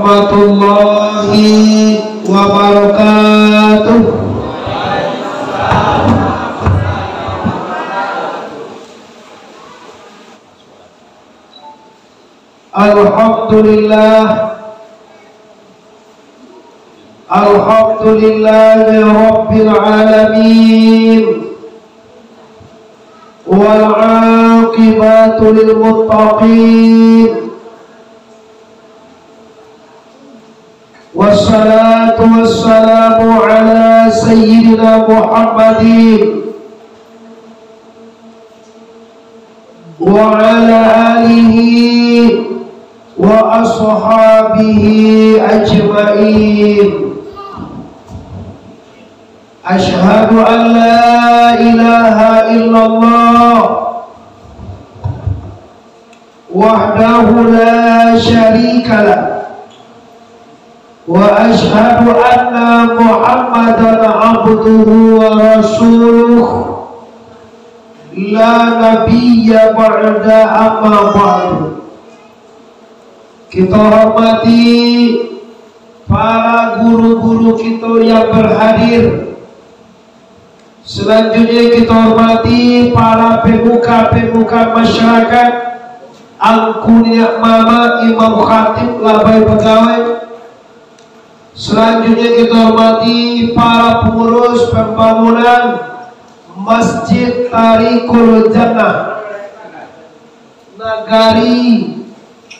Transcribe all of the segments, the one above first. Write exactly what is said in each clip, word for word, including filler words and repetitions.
warahmatullahi wabarakatuh. Alhamdulillah. Alhamdulillahirabbil alamin. Wal aqibatu lil muttaqin. Wassalatu wassalamu ala sayyidina Muhammadin wa ala alihi wa ashabihi ajmain. Asyhadu an la ilaha illallah wahdahu la syarikalah. Wa asyhadu anna Muhammadan abduhu wa rasuluh, la nabiyya ba'da, amma ba'du. Kita hormati para guru-guru kita yang berhadir. Selanjutnya kita hormati para pemuka-pemuka masyarakat, angku niniak mamak, imam khatib, labai pagawai. Selanjutnya kita hormati para pengurus pembangunan Masjid Tarikul Jannah Nagari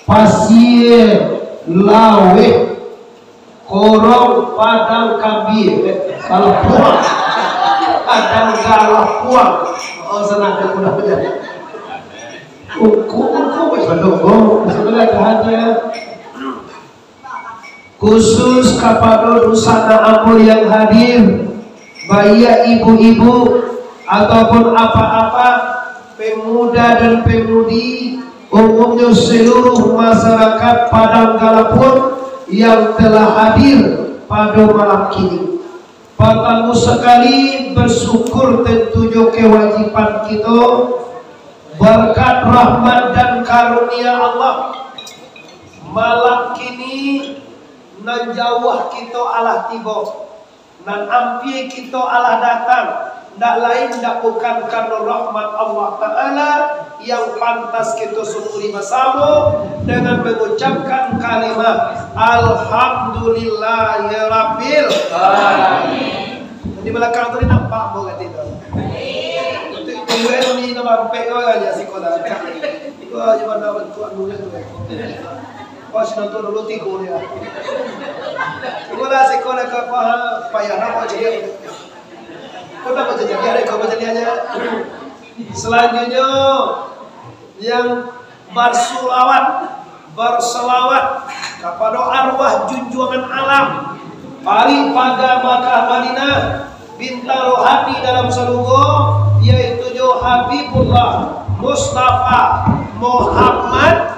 Pasie Laweh. Korong Padang Kambie. Salah puang. Padang Galah Puang. Oh, senang dia mudah aja. Uku, uku, weh, belum, oh, sebelah dah ada. Khusus kapado dunsanak ambo yang hadir, baiak ibu-ibu ataupun apak-apak, pemuda dan pemudi, umumnyo seluruh masyarakat Padang Galapun yang telah hadir pado malam kini. Partamo sakali, bersyukur tantunyo kewajiban kito, berkat rahmat dan karunia Allah, malam kini nan jauah kito alah tibo. Nan ampia kito alah datang, ndak lain ndak bukan karano rahmat Allah Ta'ala yang pantas kito syukuri basamo dengan mengucapkan kalimah Alhamdulillahirabbil alamin. Di balakang tu ni nampak ambo kati tu. Tunggu ni nama ampek ko aja sikolah. Ko aja mana bantuan dulu tu. Pas nonton dulu tigo dia. Cubolah siko nak ka apa, ha? Payah nak buat jadi. Kau tak baca jadi, ada kau baca jadi aja. Selanjutnya, yang bersolawat, bersolawat kepada arwah junjungan alam, Parik Paga Makkah Madinah, bintang rohani dalam sarugo, yaitu jo Habibullah Mustafa Muhammad.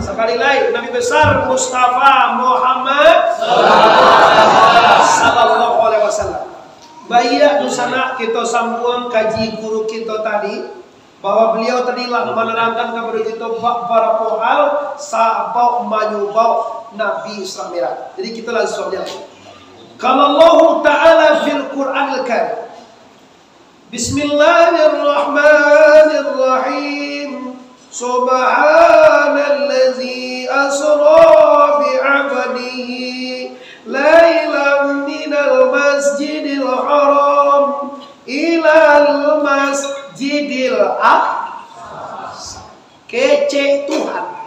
Sakali lai, Nabi Besar Mustafa Muhammad sallallahu alaihi wasallam. Baiak, dunsanak, kito sambuang kaji guru kito tadi. Bahwa beliau tadi lah manerangkan kapado kito ba-, babarapo hal sabab manyabab Nabi Isra Mi'raj. Jadi, kito lansuang aja. Qala Allahu Ta'ala fil Qur'anil Karim. Bismillahirrahmanirrahim. Subhanallazi asra bi 'abdihi lailan minal masjidil haram ilal masjidil aqsa. Kecek Tuhan,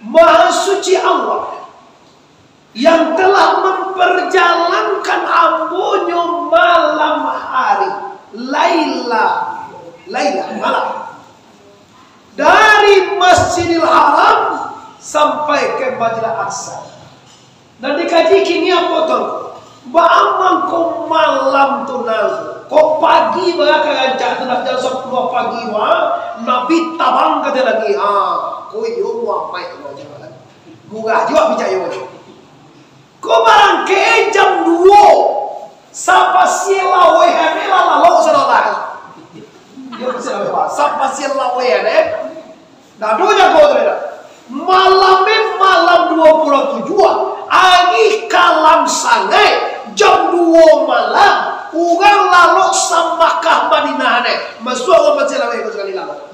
Maha Suci Allah, yang telah memperjalankan ambo-Nyo malam hari, laila, laila, malam, dari Masjidil Haram sampai ke Masjidil Aqsa. Nan dikaji kini apo tu? Baa mangko malam tu nan, kok pagi baa ka rancak tu, nak jam sapuluah pagi, wah, Nabi tabang ka ateh langik. Ha, ko iyo Muhammad tu aja kan. Murah juo picayo tu. Ko barangkek jam duo, sapasiah laweh ane lah lalok sudah lah. Iyo, sapasiah laweh ane. Dah ado jago tu dah. Malam ni Tujuah, ari kalam sangaik, jam duo malam, urang lalok sa-Makkah Madinah neh. Masuak urang pancik laweh ko sakali lalok.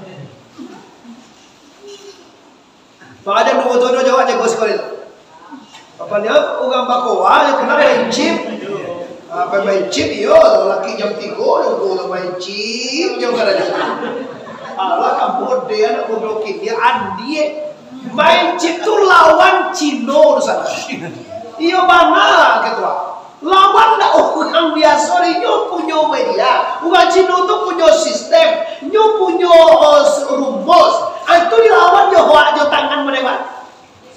Pada duo tu jawab jago sakali. Apa ni, urang bakoa je kena main chip. Ah, main chip, iyo, laki jam tigo, nunggu lah main chip, jam kada jam. Alah, kampung dia anak bodoh kini, Andi, eh. Main chip tu lawan Cino di sana. Iyo, bana, ketua. Lawan ndak urang biaso, inyo punyo media. Urang Cino tu punyo sistem, inyo punyo, eh, rumus. Ah, itu dilawan jo hoak jo tangan merebat.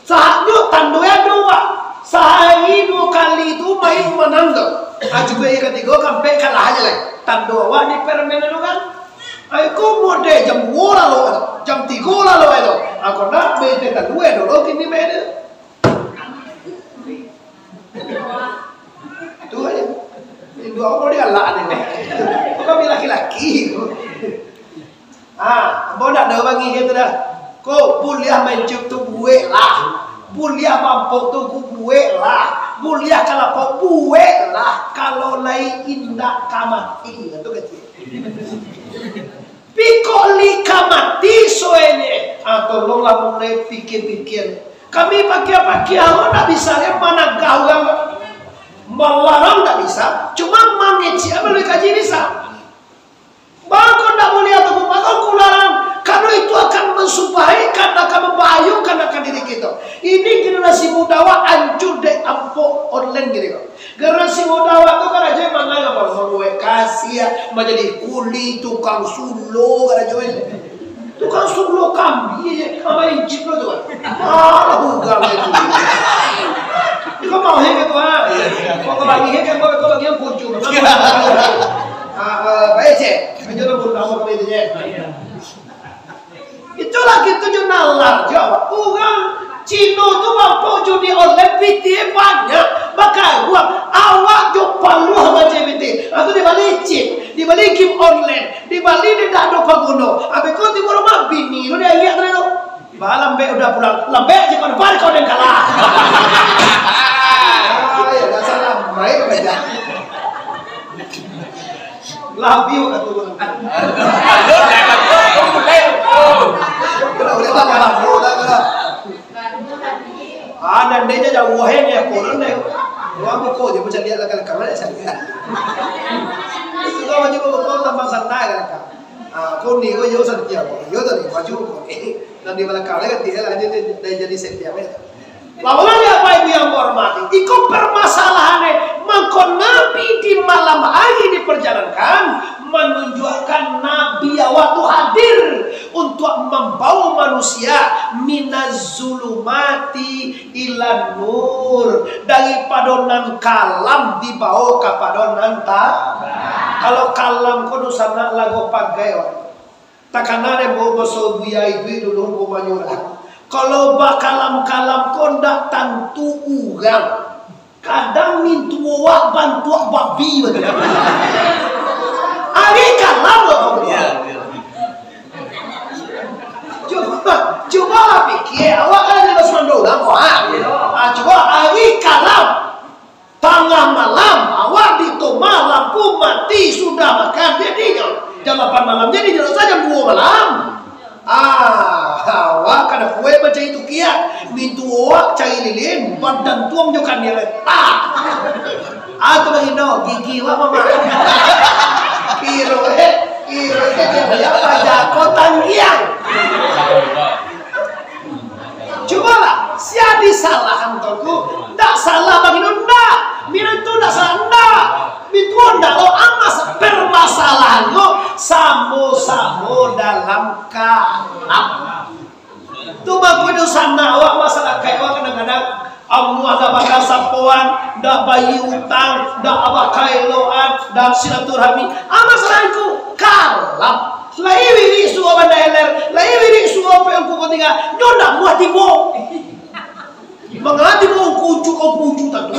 Sahatnyo tando ado, Pak. Sahari duo kali tu main manang tu. Ah, cukuik hari katigo, kampek kalah aja lai. Tando awak di permainan tu kan. Ai, ko mode jam duo lalok, jam tigo lalok tu. Ah, ko nak bete tando dulu kini main tu. Tu aja. Induak ambo digalak ni. Kami laki-laki. Ah, ambo ndak ado bagi gitu dah. Ko buliah main chip tu buek lah. Buliah mampok tu ku buek lah. Buliah kalapok buek lah. Kalau lai indak ka mati, tu kecil. Pikok lika mati soe ni. Ah, tolonglah mulai pikir-pikir. Kami pakia-pakia lo ndak bisa ya managah urang. Malarang ndak bisa, cuma mangecek melalui kaji bisa. Bangko ndak buliah tu, bangko kularang. Karena itu akan mensumpahikan, akan membahayakan akan diri kita. Ini generasi muda awak hancur dek ampok online gini kok. Generasi muda awak tu karajo manang apa? Mambuek kasiah, manjadi kuli, tukang sulo, karajo. Tukang sulo kambing je, sama ijip lo tu kan. Alah, ugang itu. Kau mau hebat tu, ha? Kau bagi hebat, kau, kau bagi yang kuncu. Ah, ah, baik, cek. Aja lo pun tahu kami itu, cek. Itulah gitu jo nalar jo awak. Urang Cino tu bampok judi online, pitih banyak, bakaruang. Awak jo paluah macam pitih. Aku dibali chip, dibali game online, dibali di dado paguno. Abis ko tibo rumah bini lu dia lihat tadi tu. Bah, lambek udah pulang, lambek je kau depan kau dan kalah. Ah, ya, dah salah, main aja. Labiu ka turun. Kalau boleh tak kalah, bro, tak kalah. Ah, dan dia je jauh, eh, ni aku orang deh. Wah, buku je, macam dia lah, kalau kalah, saya lihat. Sudah macam buku tambah santai, kan, Kak? Ah, kau ni, kau jauh santai, apa? Yo, tadi, maju, kau ni. Dan di belakang, dia, dia, dia, dia jadi setia, ya. Lawan lagi, Bapak Ibu yang kuhormati, iko permasalahan, eh, mangko Nabi di malam hari diperjalankan, menunjukkan Nabi awak tu hadir untuk membawa manusia minaz zulumati ilan nur, daripado nan kalam dibawa kapado nan ta-, kalau kalam ko dunsanak lago pagai, wak. Takana dek bo-, baso Buya Iduik dulu umpamonyo lah. Kalau bakalam-kalam ko ndak tantu urang. Kadang mintuo awak bantuak babi batul. Ari kalam lo. Iya, iya. Cuba, cubalah pikir, awak kan jadi basumando urang ko, ha? Iya. Ah, cuba ari kalam. Tangah malam, awak ditomah, lampu mati, sudah makan, jadinyo jam lapan malam, jadinyo sajo jam duo malam. Ah, awak kada puek macam itu kiak. Mintuo awak cari lilin, badantuang jo kaniang, tak. Ah, tu bagino, gigi awak mamak. Kiro, eh, kiro, eh, dia pajako tanggiang. Cubolah, sia disalahan tu, ndak salah bagino, ndak. Minantu ndak salah, ndak. Mintuo ndak lo, amas permasalahan lo, samo-samo dalam kalam. Tu mangko dunsanak awak, masyarakat awak kadang-kadang, amuah ndak bakasapoan, ndak bayia utang, ndak bakaeloan, ndak silaturahmi. Amas masalah itu, kalam. Lai wirik suruah Banda Heler, lai wirik suruah Ungku Kotiga, nyo ndak muah tibo. Mangati bo kucu kau kucu tatu.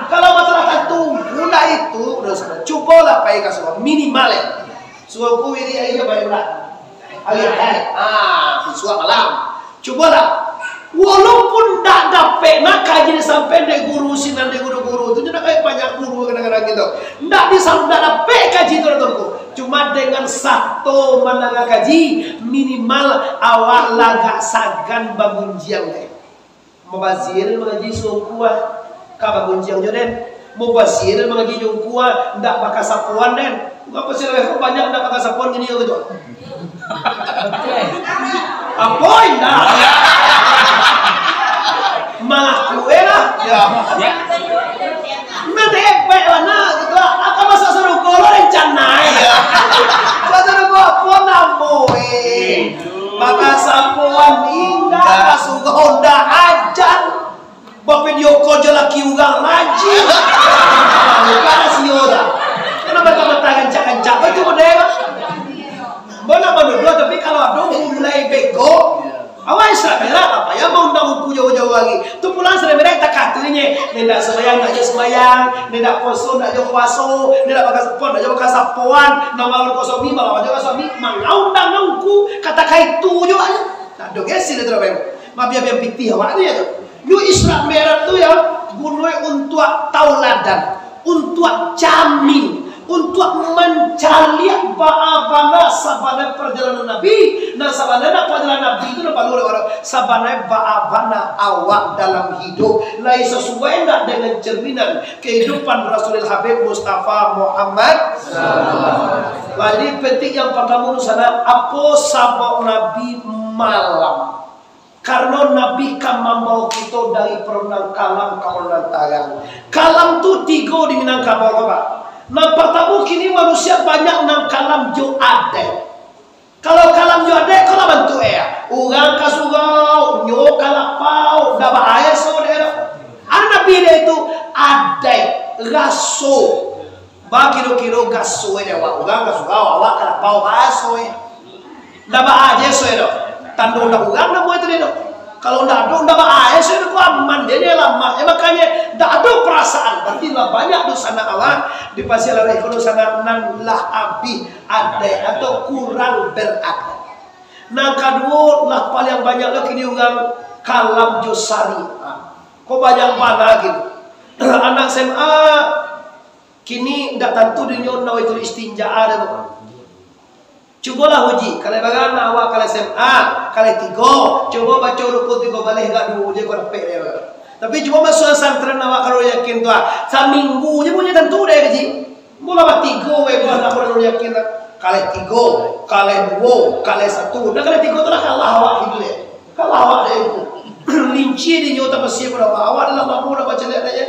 Kalau masalah tatu, udah itu, udah sana. Cubolah pai ka suruah minimal ya. Suruah ku wirik aja baik lah. Ayo, eh, ah, suruah malam. Cubolah. Walaupun ndak dapek nak kaji disampaian dek guru sinan, dek guru-guru tu, ndak kayak banyak guru kadang-kadang gitu. Ndak disam-, ndak dapek kaji tu, Tuanku. Cuma dengan sato mandanga kaji, minimal awak lagak sagan bagunjiang deh. Mubazir mangaji sungkuah, ka bagunjiang jo den. Mubazir mangaji sungkuah, ndak bakasapoan den. Ngapa sih laweh kok banyak ndak bakasapoan gini gitu? Apo indak? Malah kue lah. Ya. Nanti epek lah nak gitu lah. Apa masuk surga lo rencana ya? Masuk surga apa namo eh? Bakasapoan indak, basugo Honda ajan. Bapidio ko jo laki urang rajin. Bukan sio dah. Kenapa tak matang rancak-rancak? Itu model. Mana manuduh, tapi kalau ado mulai bego, awak Islam merah, apa ya mau undang uku jauh-jauh lagi? Tu pulang sudah merah tak katunye. Ni ndak sembahyang, ndak jo sembahyang. Ni ndak puaso, ndak jo puaso. Ni ndak bakasapoan, ndak jo bakasapoan. Nama lu kosong ni, malah jo kosong ni. Mangau undang uku, kata kaitu jo aja. Nah, dong esi dia terus. Mabiar-biar pitih awak ni ya tu. Yu Isra Mi'raj tu ya, gunoi untuak tauladan, untuak camin, untuak mancaliak baa bana sabana parjalanan Nabi. Nah, sabana parjalanan Nabi tu nan parlu dek urang. Sabana baa bana awak dalam hidup. Lai sasuai ndak dengan cerminan kehidupan Rasulil Habib Mustafa Muhammad? Jadi, petik yang partamo di sana, apo sabab Nabi malam? Karano Nabi ka mambawa kito dari parunang kalam ka parunang tarang. Kalam tu tigo di Minangkabau ko, Pak. Nan partamo, kini manusia banyak nan kalam jo adaik. Kalau kalam jo adaik, ko lah bantuak e, urang ka surau, nyo ka lapau, ndak baaso dek e doh. Ado Nabi dek itu, adaik, raso. Bakiro-kiro gaso e awak, urang ka surau, awak ka lapau, baso e. Ndak baaso e doh. Tando undang urang namo itu dek e doh. Kalau ndak ado, ndak baaso e doh, ko aman, dia ni lama. Ya, makanya ndak ado perasaan. Berarti lah banyak dosa nak awak, dipasialah ko dosa nak nan lah abih adaik atau kurang beradaik. Nan kaduo, lah paling banyak lah kini urang kalam jo syariat. Ko banyak bana kini. Anak S M A, kini ndak tantu dinyo Nawaitul Istinja ado. Cubolah uji, kalai bara awak kalai S M A, kalai tigo, cubo baco rukun tigo baleh agak duo je ko dapek dek awak. Tapi cubo masuak pesantren awak kalau yakin tu ah, saminggu je punyo tantu dek gaji. Mula batigo we ko anak urang yakin lah. Kalai tigo, kalai duo, kalai satu, dah kalai tigo tu lah kalah awak hidup dek. Kalah awak dek itu. Linci dinyo tapasiap awak, awak dalam mampu nak baca lihat aja.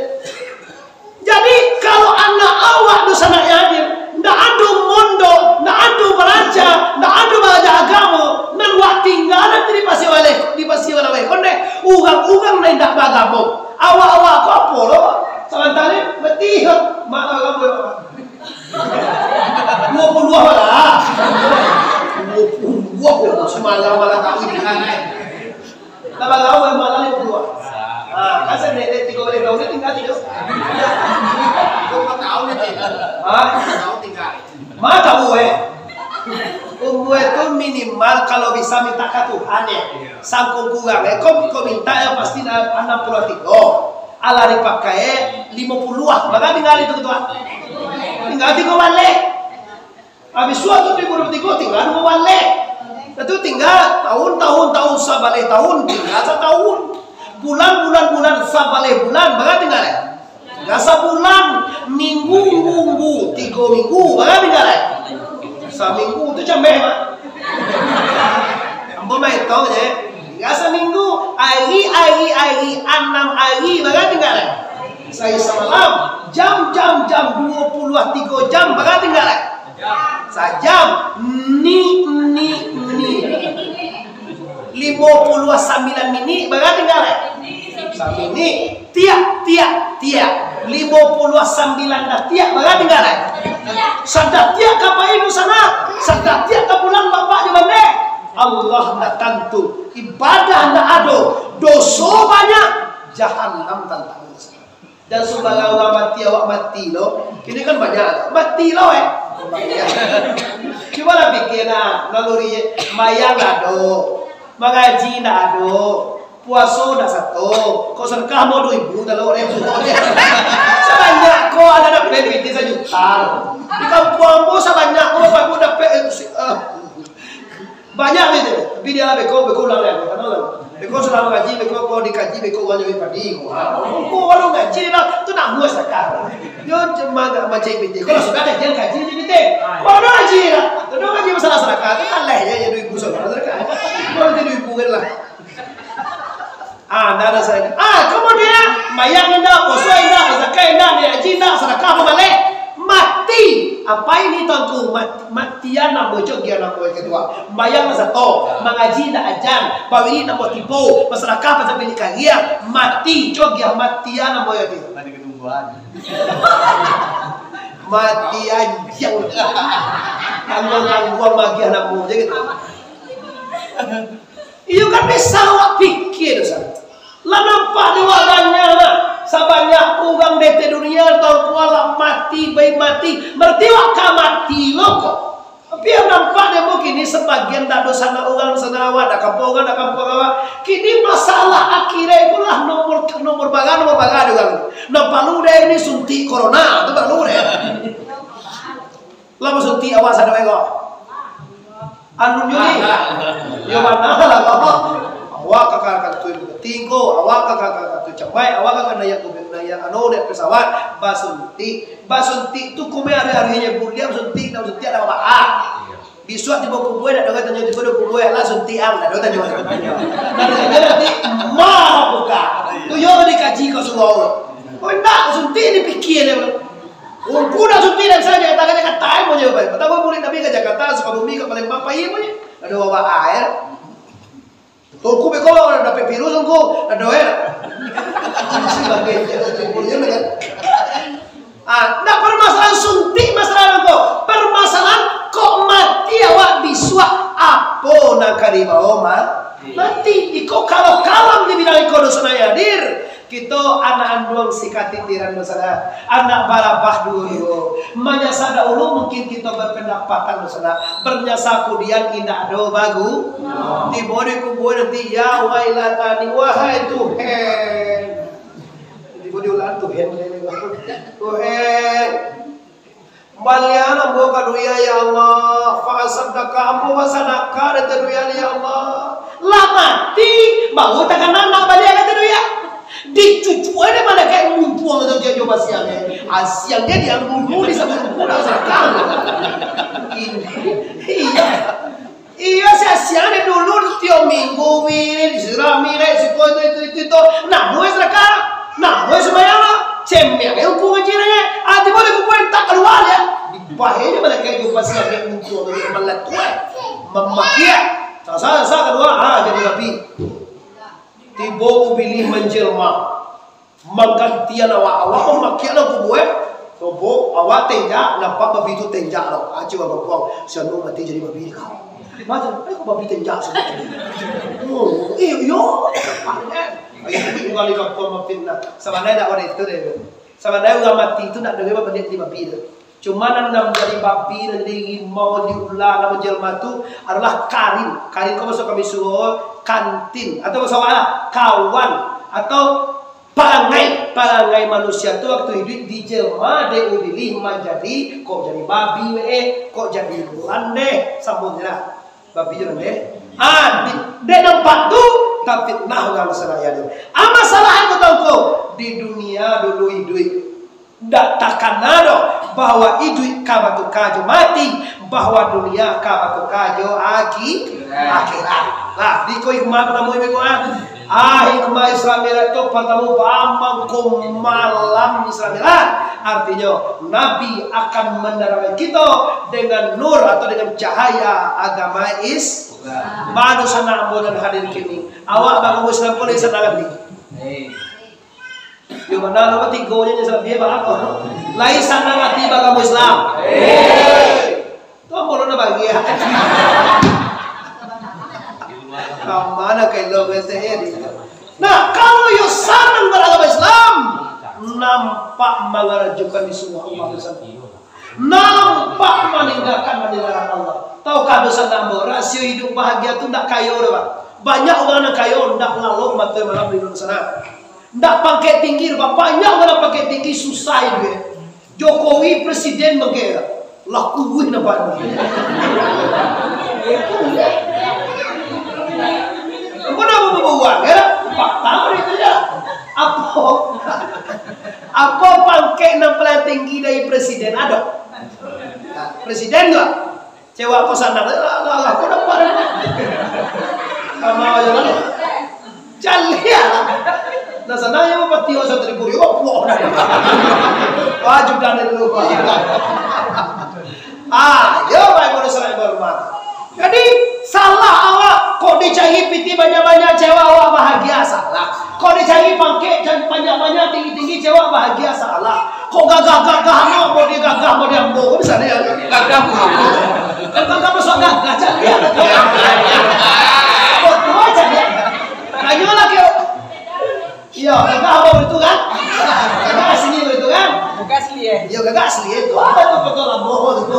Jadi, kalau anak awak tu sanak hadir, ndak ado mondok, ndak ado baraja, ndak ado baraja agamo, nan wak tinggalan tu dipasiar baleh, dipasiar baleh. Kondeh, urang-urang nan indak baagamo, awak-awak ko apo lo? Samantang ni, mati, mak agamo. Duo puluah lah. Duo puluah, samalam malam kawin. Lah bagaul malam ni berdua. Ah, kan saya dek, dek tiga belas tahun ni tinggal tiga. Berapa tahun ni, Cik? Hah? Berapa tahun tinggal? Ma tahu, eh. Umur tu minimal kalau bisa minta ka Tuhan, eh. Sangko kurang, eh. Kau, kau minta yang pasti na-, anam puluah tigo. Alah dipakai, eh, limo puluah. Maka tinggal itu ketua. Tinggal tiga balik. Habis suatu ribu dua puluh tiga, tinggal dua baleh. Itu tinggal tahun, tahun, tahun, sabaleh tahun, tinggal satahun. Bulan, bulan, bulan, sabaleh bulan, bara tinggal, eh? Tinggal sabulan, minggu, minggu, tiga minggu, bara tinggal, eh? Saminggu tu cameh, Mak. Ambo mah hitong je. Tinggal saminggu, hari, hari, hari, anam hari, bara tinggal, eh? Sahari samalam, jam, jam, jam, dua puluh tiga jam, bara tinggal, eh? Sajam, ni, ni, ni. Limo puluah sambilan minik, bara tinggal, eh? Saminik. Tiak, tiak, tiak. Limo puluah sambilan datiak, bara tinggal, eh? Sadatiak ka pai tu sana, sadatiak ka pulang bapak di bandeh. Allah ndak tantu, ibadah ndak ado, doso banyak, jahanam tantang. Jan sumbarang urang mati, awak mati lo. Kini kan banyak lo. Mati lo, eh. Cubolah pikir nah, naluri, mayang ndak ado, mangaji ndak ado, Puaso dak sato, kok sedekah mau duo ribu, talok ribu. Sabanyak ko ado dapek pitih sajuta. Di kampuang ambo sabanyak ko, bapak ambo dapek, eh, si-, eh, banyak ni tu. Tapi dia lah beko, beko ulang lagi. Beko selama ngaji, beko ko dikaji, beko uang jadi padi. Ko kalau ngaji dah, tu nak buat sedekah. Yo cuma nak macam pitih. Kalau sudah dah, jangan kaji macam pitih. Kalau dah ngaji dah, tu dah ngaji masalah sedekah. Tu alah je, ya, duo ribu sabanyak sedekah. Kalau duo ribu kan lah. Ah, ndak ado salah. Ah, kemudian, mayang indak, puaso indak, zakat indak, niaik haji indak, sadakah pamaleh, mati. Apa ini, Tuanku? Mat-, matian ambo, cogiah ambo yang kedua. Mayang sato, mangaji indak ajan, bawirik ambo tibo, basadakah pacah bilik kariang, mati, cogiah matian ambo yang kedua. Mati ketumbuhan. Mati anjiang. Tangguang-tangguang magiah ambo je gitu. Iyo kan bisa awak pikia tu, San. Lah nampak di awak banyak lah. Sabanyak urang di ateh dunia, Tuanku, lah mati, baik mati. Berarti awak ka mati lo ko. Tapi yang nampak di ambo kini sabagian dak ado sanak urang, sanak awak, dak kampuang urang, dak kampuang awak. Kini masalah akhirat itu lah nomor, nomor bara, nomor bara di urang. Nan paralu dek ini suntik corona, tu paralu dek. Lah basuntik awak sadonyo ko. Anu nyo ni. Yo bana lah ko. Awak ka, ka, ka tu tingko, awak ka, ka, ka, ka tu camai, awak ka, ka naiak, naiak anu, naiak pesawat, basuntik. Basuntik tu kumai ari-arinyo buliah basuntik, nak basuntik ado babaa. Bisuak tibo kubua, nak danga tanyo tibo di kubua, lah suntik ang, nak danga tanyo. Nak danga nanti mah buka. Tu yo dikaji ka surau. Oh, indak, suntik dipikia dek. Ungku nak suntik dari sana, Jakarta ka Jakarta, eh, mau jauh, baik. Pertama bulik Nabi ka Jakarta, Sukabumi, ka Palembang, pai, eh, mau je. Ado babaa, eh. Ungku beko, dapek virus, ungku, ado, eh. Sebagai, eh, kan. Ah, ndak permasalahan suntik, masalah ungku. Permasalahan kok mati awak bisuak, apo nan ka dibawa ma-, mati. Iko kalau kalam dibilang iko doso nan hadir. Kito anak anduang si katitiran, Sanak, anak barabah duo yo. Manyasa dahulu mungkin kito bapandapatan, Sanak. Banyasa kudian indak ado bagu. Tibo di kubua nanti, ya wailatani, wahai Tuhan. Tibo diulang Tuhan. Tuhan. Balian ambo ka dunia, ya Allah. Fa asaddaka, ambo basadakah dari dunia, ya Allah. Lah mati, baru takana nak balian dari dunia. Dicucuk aja malaikat muncuang tu, dia jauh pasiang, eh. Asiang dia diambuyu di sabun pun dah sadakah. Ini, iya. Iyo, siang-siang dek dulu, tiok minggu, wirid, sirah mirek, siko itu, itu, itu, itu. Nah, buai sadakah, nah, buai sumbayang lah. Cemiang, eh, hukum ngaji nanya. Ah, tibo di kubua, tak kalua, ya. Dipahenyo malaikat jumpa siang, dek muncul, dek malat, tuai. Mamakiak. Sasa, sasa, kalua, ah, jadi babi. Tibo ubilih manjelma. Manggantian awak, awak mamakiak lah kubua, eh. Tobo, awak tenjak, nampak babi tu tenjak lo. Aci babuang, si anu mati jadi babi ni kau. Macam, eh, kok babi tenjak sini? Oh, iyo, iyo. Ayo, tinggal di kampung mafitnah. Sabananyo ndak urang itu deh. Sabananyo urang mati tu ndak dengar babi jadi babi tu. Cuma nan, nan jadi babi, nan jadi rimau, jadi ular, nan jelma tu adalah karin. Karin ko maso kami surau, kantin. Atau maso awak lah, kawan. Atau Parangai, parangai manusia tu waktu iduik dijelma dek ubilih manjadi, kok jadi babi we, kok jadi randeh, sambung je lah. Babi jo randeh. Ah, di, dek nampak tu, tafitnah urang masalah ya tu. Ah, masalah aku tahu ko, di dunia dulu iduik. Ndak takana doh bahwa iduik ka batuka jo mati, bahwa dunia ka batuka jo aki-, akhirat. Lah, di ko hikmah partamo ibu-ibu, ah. Ah, hikmah Isra Mi'raj tu partamo bamangko malam Isra Mi'raj. Artinyo, Nabi akan menerangi kito dengan nur atau dengan cahaya agama Is-, Islam. Baru sanak ambo nan hadir kini. Awak bagamo Islam ko lai sanang ati. Yo, bana lo tigo je nyesal dia bako. Lai sanang ati bagamo Islam. Tu ambo lo nak bagi ya. Kamana kailo besek ya di. Nah, kalau yo sanang baragama Islam, nampak mangarajokan di surga Allah tu sendiri. Nampak maninggakan maninggakan Allah. Tahukah doso ambo, rasio iduik bahagia tu ndak kayo doh, Pak. Banyak urang nan kayo ndak lalok mato malam di dunsanak. Ndak pangkek tinggi, banyak urang nan pangkek tinggi susah iduik. Jokowi presiden bagek, lah kuruih nampak. Apo namo babuang, yo? Patah itu, yo. Apo? Apo pangkek nan paling tinggi dari presiden? Ado? Nah, presiden tu. Cewek ko sanang, lah, lah, lah, ko dapat. Sama aja lah. Caliak lah. Nah, sanang yang mati, oh, satu ribu, yo, puak dah. Wah, juga ni dulu. Ah, yo, baik, bodoh salah, baru mati. Jadi, salah awak, kok dicari pitih banyak-banyak, cewek awak bahagia, salah. Kok dicari pangkek, jan-, banyak-banyak, tinggi-tinggi, cewek bahagia, salah. Kok gagah-gagah, anak, mau dia gagah, mau dia ambo, bisa dia. Gagah, gagah, masuk gagah, caliak. Betul, caliak. Tanyolah, kau. Iyo, gagah apo itu kan? Gagah asli itu kan? Gagah asli, eh? Iyo, gagah asli itu. Apo itu foto lamo itu?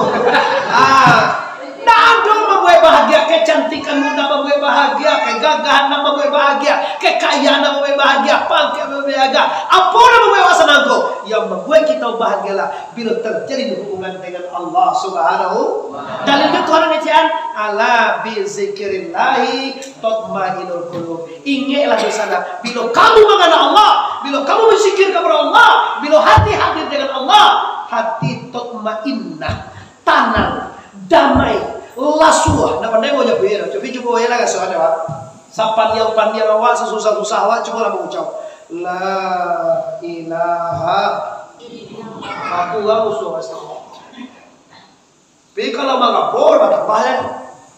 Ah, ndak ado mambuek bahagia, kecantikan mudah mambuek bahagia, kegagahan nan mambuek bahagia, kekayaan nan mambuek bahagia, pangkek mambuek bahagia. Apo nan mambuek awak sanang ko? Yang mambuek kito bahagialah bila terjalin hubungan dengan Allah Subhanahu. Dalil itu Tuhan ngecek, "Ala bizikrillahi tatmainnul qulub." Ingeklah di sana, bilo kamu mangana Allah, bilo kamu berzikir kepada Allah, bilo hati hadir dengan Allah, hati tatmainnah, tanang, damai, lasuah. Ndak pandai mau nyabuik, tapi cubo aja lah rasuah, Pak. Sapandiang-pandiang awak, sasusah-susah awak, cubolah mangucap, "La ilaha illallah." Aku lah usul, astagfirullah. Tapi kalau mangapor, batambah, kan?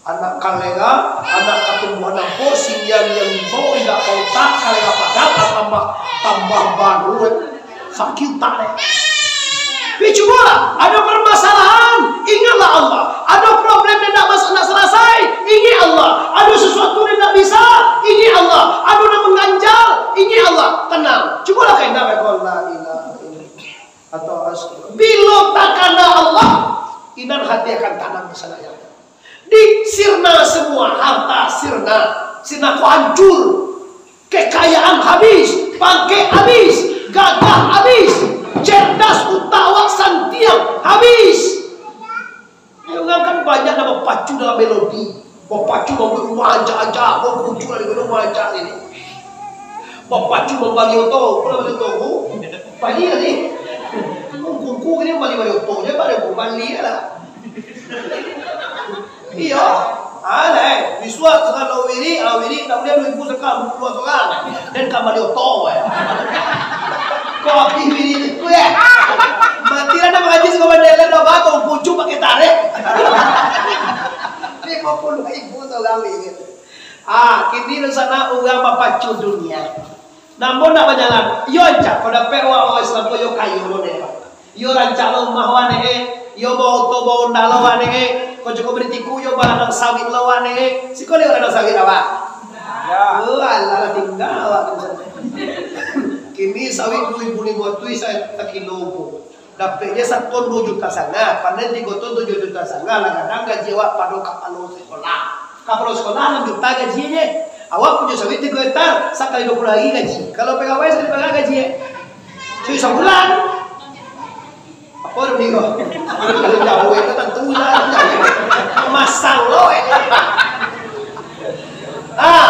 Anak kalera, anak katumbuhan ampo, sindiang yang limau, indak pautak, kalera padang, tambah, tambah baru, kan? Sakik utak, kan? Tapi cubolah, ado permasalahan, ingatlah Allah. Ado problem yang indak mas-, indak salasai, ingat Allah. Ado sasuatu yang indak bisa, ingat Allah. Ado yang mangganjal, ingat Allah. Tanang. Cubolah kau indak baik, la ilaha illallah. Atau as-, bilo takana Allah, inan hati akan tanang di sana, ya. Di sirna semua, harta sirna, sirna ko hancur, kekayaan habis, pangkek habis, gagah habis, cerdas utak awak santiang habis. Urang kan banyak nan bapacu dalam melodi. Bapacu mambuek rumah ancak-ancak, bapacu dari rumah ancak ini. Bapacu mambali oto, apo namo oto? Bali tadi. Kungku-kungku ini bali-bali oto, jan bali, bali lah. Iyo. Ah, lai. Bisuak sagalo wirid, ah, wirid, ndak buliah duo ribu saka, duo puluah sorang. Den ka bali oto, eh. Kok abih wirid tu, eh? Mati lah, nak mangaji sakolah, den lah, dah bato, pucuk pakai tarek. Limo puluah ribu sorang wirid. Ah, kini di sana urang bapacu dunia. Namo ndak bajalan. Iyo, ancak kau dapek urang Islam ko, iyo kayo lo deh. Iyo rancak lo rumah wak dek e, iyo baoto baonda lo wak dek e, kau cukup beri tiku iyo baladang sawit lo wak dek e. Siko liwat ladang sawit awak? Ya. Oh, alah, lah tingga awak tu. Kini sawit duo ribu limo ratuih sa-, sakilo ko. Dapek je saton duo juta sanga, panen tigo ton tujuah juta sanga, lah gadang gaji awak pado kapalo sikolah. Kapalo sikolah anam juta gaji je. Awak punyo sawit tigo hektar, sakali duo puluah hari gaji. Kalau pegawai sakali bara gaji, eh? Cuy, sabulan. Apo tu, Bro? Jauah itu tantu lah. Masang lo, eh. Ah,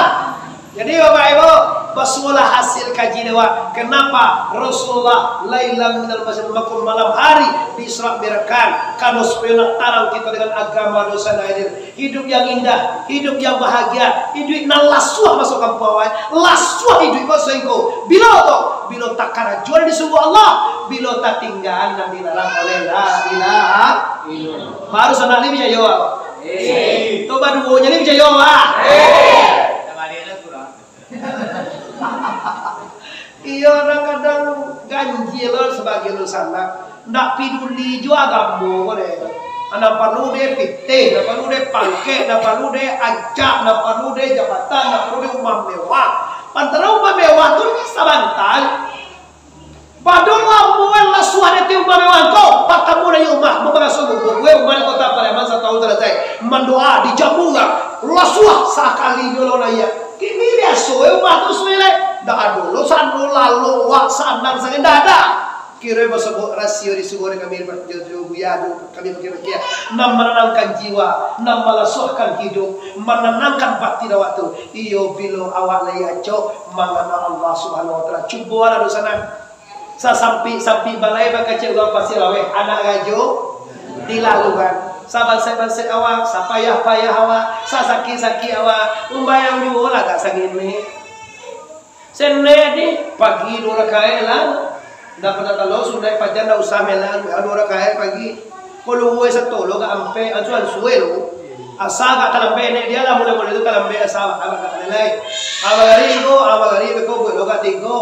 jadi Bapak Ibu, basuolah hasil kaji dewa. Kenapa Rasulullah lailan minal masjid, malam hari di Isra Mi'rajkan? Karena supaya nak tarang kita dengan agama dosa dan hadir. Hidup yang indah, hidup yang bahagia, hidup nan lasuah masuk kampuang awak. Lasuah hidup ko sahinggo. Bilo tu? Bilo takarajuan di surgo Allah, bilo tatinggaan nan dilarang oleh la ilaha illallah. Baru sanak ni picayo, Pak? Eh. Tu baduo nyo ni picayo, Pak? Eh. Iyo, kadang-kadang ganjil lo sabagian dunsanak. Ndak peduli jo agamo ko deh. Ndak paralu deh pitih, ndak paralu deh pangkek, ndak paralu deh ancak, ndak paralu deh jabatan, ndak paralu deh umah mewah. Pantaro umah mewah tu sabanta. Pado lamo lasuah dek umah mewah ko, batamu dari umah, mambaraso bubuak, gue umah di Kota Pariaman satahun salasai. Mandoa, dijamu urang, lasuah, Sakali jo lo naiak. Kini biaso e, rumah tu suwe lai. Ndak ado lo sano lalo, wak sanang sangai, ndak ado. Kiro basobok rasio di sugo dek kami, jo buya tu, kami bakia-bakia. Nan mananangkan jiwa, nan malasuahkan hiduik, mananangkan batin awak tu. Iyo, bilo awak lai acok mangana Allah Subhanahu Wa Taala. Cubolah dunsanak. Sasampik-sampik balai bakacek urang Pasir Laweh, anak rajo dilaluan. Sabansaik-bansaik awak, sapayah-payah awak, sasakik-sakik awak, sumbayang juo lah ka sangini. Senek di pagi duo rakaat lah. Ndak pernah talo, sudah pajan ndak usah melang, duo rakaat pagi. Kalau uwe satolo ka ampek, ansua-ansua lo. Asa agak talambek nek dia lah, mulai-mulai tu talambek asa agak talambek lai. Abah gari ko, abah gari beko buat lo ka tigo.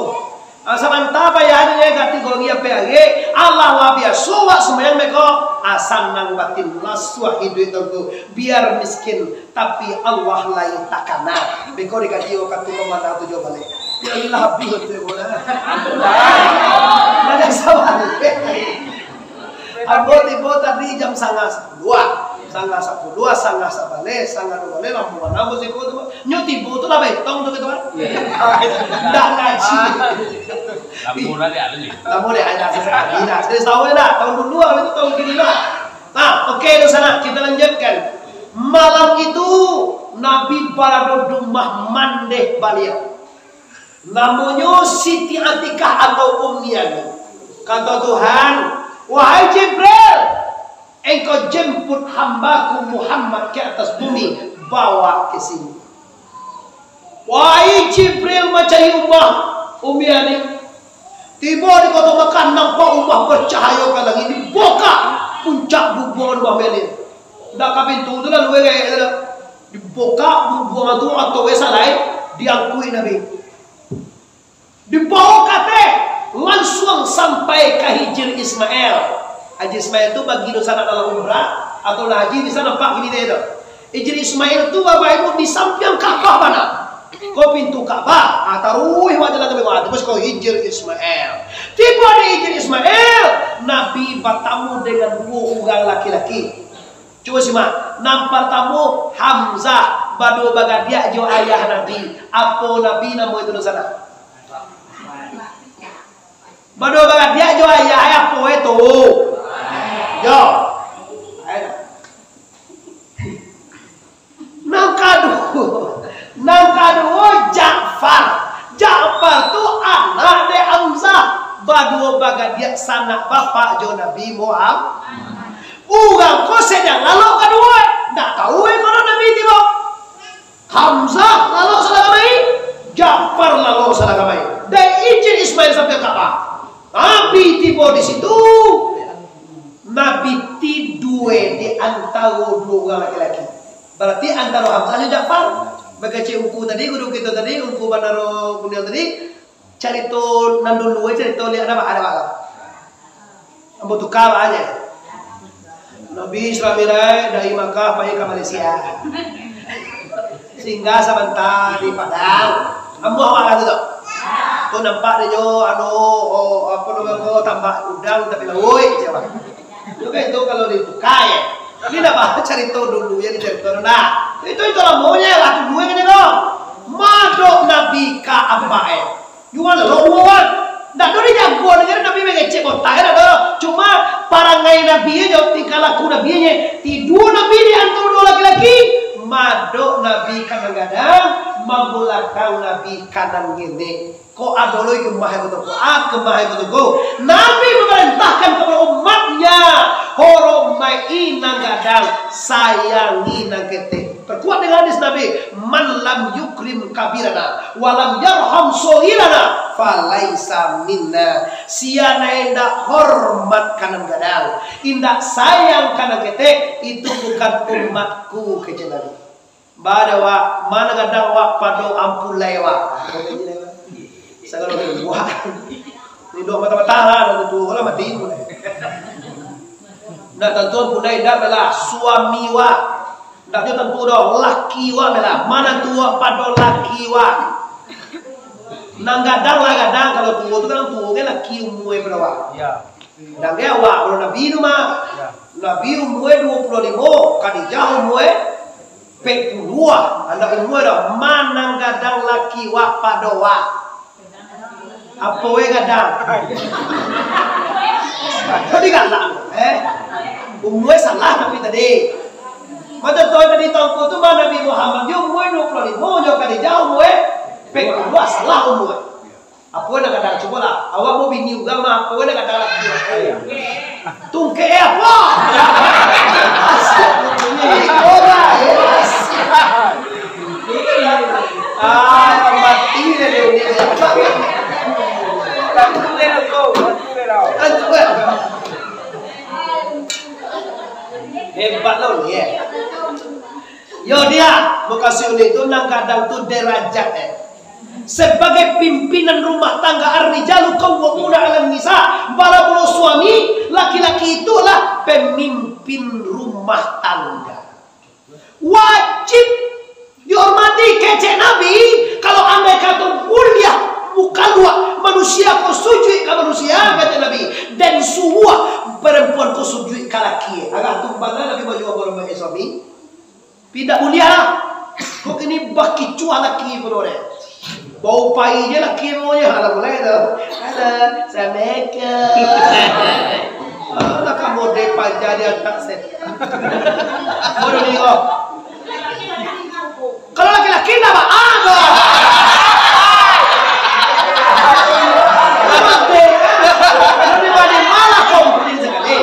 Ah, sabanta bayar ni, eh, ganti gogi ampek ari. Allah lah biaso wak sumbayang beko. Ah, sanang batin, lasuah hiduik tu. Biar miskin, tapi Allah lai takana. Beko dikaji wakatu mamana tu jo baleh. Ya Allah, habis tu, ya Allah. Banyak sabar. Ambo tibo tadi jam sanga sapuluah. Sanga sapuluah, sanga sabaleh, sanga duo baleh, lambuan ambo siko tu. Nyo tibo tu lah baetong tu, gitu kan. Ndak ngaji. Lamo lah dia tu. Lamo dia, ada sesekali lah. Saya tahu lah, tahun dulu lah, itu tahun kini lah. Nah, oke, di sana kita lanjutkan. Malam itu, Nabi barado di rumah mandeh baliau. Namonyo Siti Atikah atau Ummi Ani. Kato Tuhan, "Wahai Jibril, engkau jemput hambaku Muhammad ke atas bumi, bawa ke sini." Wahai Jibril mancari rumah Ummi Ani. Tibo di Kota Makkah, nampak rumah bercahayo ka langik, dibukak puncak gubuang rumah Ummi Ani. Ndak ka pintu tu lah, luwe gaek tu lah. Dibukak gubuang tu, atau wesa lai, diangkuik Nabi. Dibawa ka ateh, lansuang sampai ka Hijir Ismail. Hijir Ismail tu bagi dunsanak dalam umrah, atau lah haji bisa nampak gini deh tu. Hijir Ismail tu, Bapak Ibu, di sampiang Ka'bah bana. Ko pintu Ka'bah, ah, taruih wak jalan sampai wak, terus ko Hijir Ismail. Tibo di Hijir Ismail, Nabi batamu dengan duo urang laki-laki. Cubo simak, nan partamo Hamzah, baduo bagadiak jo ayah Nabi. Apo Nabi namo itu di sana? Baduo bagadiak jo ayah, ayah apo itu? Yo. Nan kaduo, nan kaduo Ja'far. Ja'far tu anak dek Hamzah. Baduo bagadiak sanak bapak jo Nabi Muhammad. Urang ko sadang lalok kaduo, ndak tahu eh mano Nabi tibo. Hamzah lalok sadang kamari, Ja'far lalok sadang kamari. Dari Hijir Ismail sampai Ka'bah. Nabi tibo di situ. Nabi tidue di antaro duo urang laki-laki. Barati antaro Hamzah jo Ja'far. Bakecek ungku tadi, guru kito tadi, ungku Banaro Kuniang tadi, carito nan dulu, eh, carito liak ado, ado. Ambo tuka baa nyo. Nabi Isra Mi'raj dari Makkah pai ka Malaysia. Singgah sabanta di Padang. Ambo awak lah tu. Tu nampak dinyo, anu, oh, apo namo ko, tambak udang tapi lauik, cewek. Tu kan itu kalau dituka, ya. Ini dah bah carito dulu, ya, dicarito dulu. Nah, itu, itu lamonyo lah dulu, ya, kan, itu. Madok Nabi ka apak, eh. Yuan lo uwan. Ndak ado dijago, ndak ado Nabi mangecek botak, ndak ado. Cuma parangai Nabi nyo, tingkah laku Nabi nyo. Tibo Nabi di antaro duo laki-laki. Madok Nabi ka nan gadang, mambulakang Nabi ka nan ngenek. Ko ado lo kemah ko tu, ko, ah, kemah ko tu, ko. Nabi memerintahkan kepada umatnya, hormati nan gadang, sayangi nan ketek. Perkuat dengan hadis Nabi, "Man lam yukrim kabirana, wa lam yarham shaghirana, falaisa minna." Sia nan indak hormat ka nan gadang, indak sayang ka nan ketek, itu bukan umatku, kecek Nabi. Bada wak, ma nan gadang wak pado ampulai wak. Sagalo wak. Ni dok mata-mata lah, dah tu lah mati. Ndak tantu ampulai, ndak lah suami wak. Ndak jo tantu doh, laki wak lah. Ma nan tuo pado laki wak. Nan gadang lah gadang, kalau tuo tu kan tuo kan laki umua pado wak. Ya. Gadang ke awak, kalau Nabi tu mah. Ya. Nabi umua duo puluah limo, Khadijah umua Pek puluah, anak umua dah manang gadang laki wak pado wak. Apo we gadang? Tadi galak, eh? Umua salah tapi tadi. Macam tu tadi tongko tu mah Nabi Muhammad jo umua dua puluh lima, jo Khadijah umua pek puluah, salah umua. Apo nak gadang? Cubolah. Awak mau bini urang mah, apo nak gadang laki? Tungkek eh, apo? Iko lah, eh. Ah, mati dah dia ni. Hebat lo ni, eh. Yo dia, mukasuik ulun tu nan gadang tu derajat, eh. Sebagai pimpinan rumah tangga, ar-rijalu qawwamuna 'alan nisa, para buruh suami, laki-laki itulah pemimpin rumah tangga. Wajib dihormati, kecek Nabi, kalau andai kato buliah mukaluak manusia ko sujuik ka manusia, kecek Nabi, den suruah perempuan ko sujuik ka laki. Agak tu bana Nabi manjawab orang suami. Indak buliah lah. Kok kini bakicuah laki pun orang. Bau pai je laki mo je. Alah, mulai tu. Halo, assalamualaikum. Alah, kamu dek paja di atas setan. Bodoh ni kau. Kalau laki-laki ndak ba-, ah, kau. Kalau dek, kalau di mana malah komplain sekali.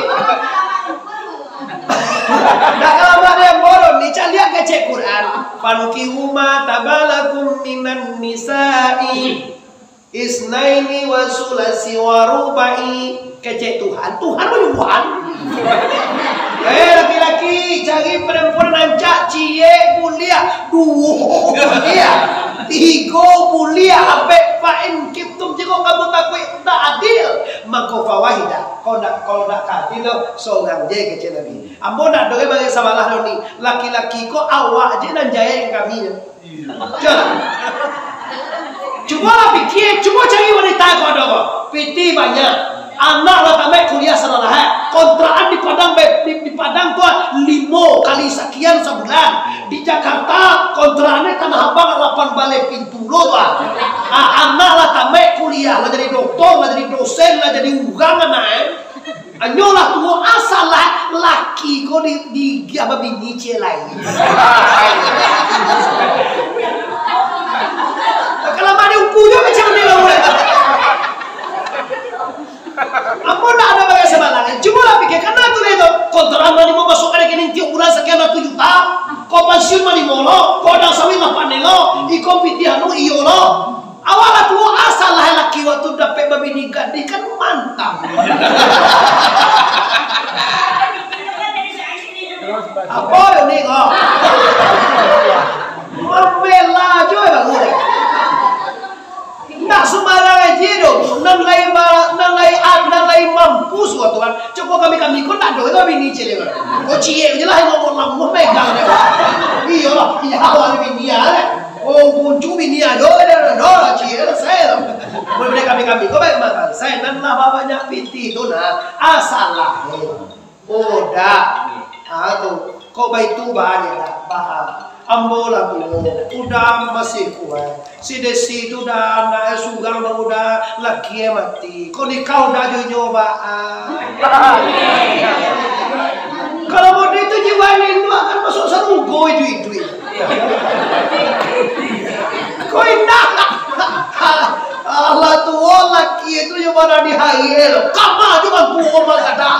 Dah kalau ada yang bodoh ni, caliak kecek Quran. "Fankihu ma tabalakum minan nisa'i isnaini wa sulasi wa ruba'i." Kecek Tuhan, Tuhan manyuruhan. Eh, laki-laki, cari perempuan rancak, ciek buliah, duo buliah, tigo buliah, ampek, fa in khiftum, jikok kamu takuik tak adil, mako fawahida. Kalau ndak, kalau ndak ka adil lo, sorang je, kecek Nabi. Ambo ndak doh bagai sabalah doh ni. Laki-laki ko awak je nan jahek ka kami. Jan. Cubolah pikia, cubo cari wanita ko ado ko. Pitih banyak. Anak lah tamaik kuliah salah, eh. Kontrakan di Padang be-, di, di Padang tu, ah, limo kali sakian sabulan. Di Jakarta, kontrakannyo Tanah Abang lapan baleh pintu lo tu, ah. Ah, anak lah tamaik kuliah, lah jadi doktor, lah jadi dosen, lah jadi urang anak, eh. Anyo lah tuo, asalah laki ko di, di, diagiah babini ciek lain. Kalau mah diuku jo macam ni lah, urang. Ampun, ndak ado bagai sabalangan. Cubolah pikia, karena tu dia tu. Kontrakan mah ni mau masuk ka rekening tiok bulan sakian ratus juta. Kau pensiun mah ni molo, kau ladang sawit mah panen lo, iko pitih anu iyo lo. Awak lah tuo, asalah laki waktu dapek babini gadih kan mantap. Apo yo ni ko? Mambela jo baru deh. Ndak sumbarang aja doh. Nan lai ba-, nan lai ad-, nan lai mampu suatu kan. Cubo kami-kami ko ndak ado babini ciek deh. Ko ciek je lah yang ngomong lamuah megang deh. Iyolah, iya awak bini ya deh. Oh, kuncu bini ado, ado, ado, ado, ciek lah, saya lah. Mun dek kami-kami ko baik makan. Saya nan lah banyak pitih tu nah, asalah. Udah. Ah, tu. Kok baitu, Bah, ya, dah. Bah. Ambo lah tu. Udah masih kuat. Si Desi tu dah anak surang, dah udah laki mati. Kok nikah udah jo nyo, Bah. Ah. Kalau model tu jiwa ni, akan masuk sarugo itu-itu. Ko indak. Alah tuo laki tu yo bara di hari lo. Kama jo bang tuo mangada.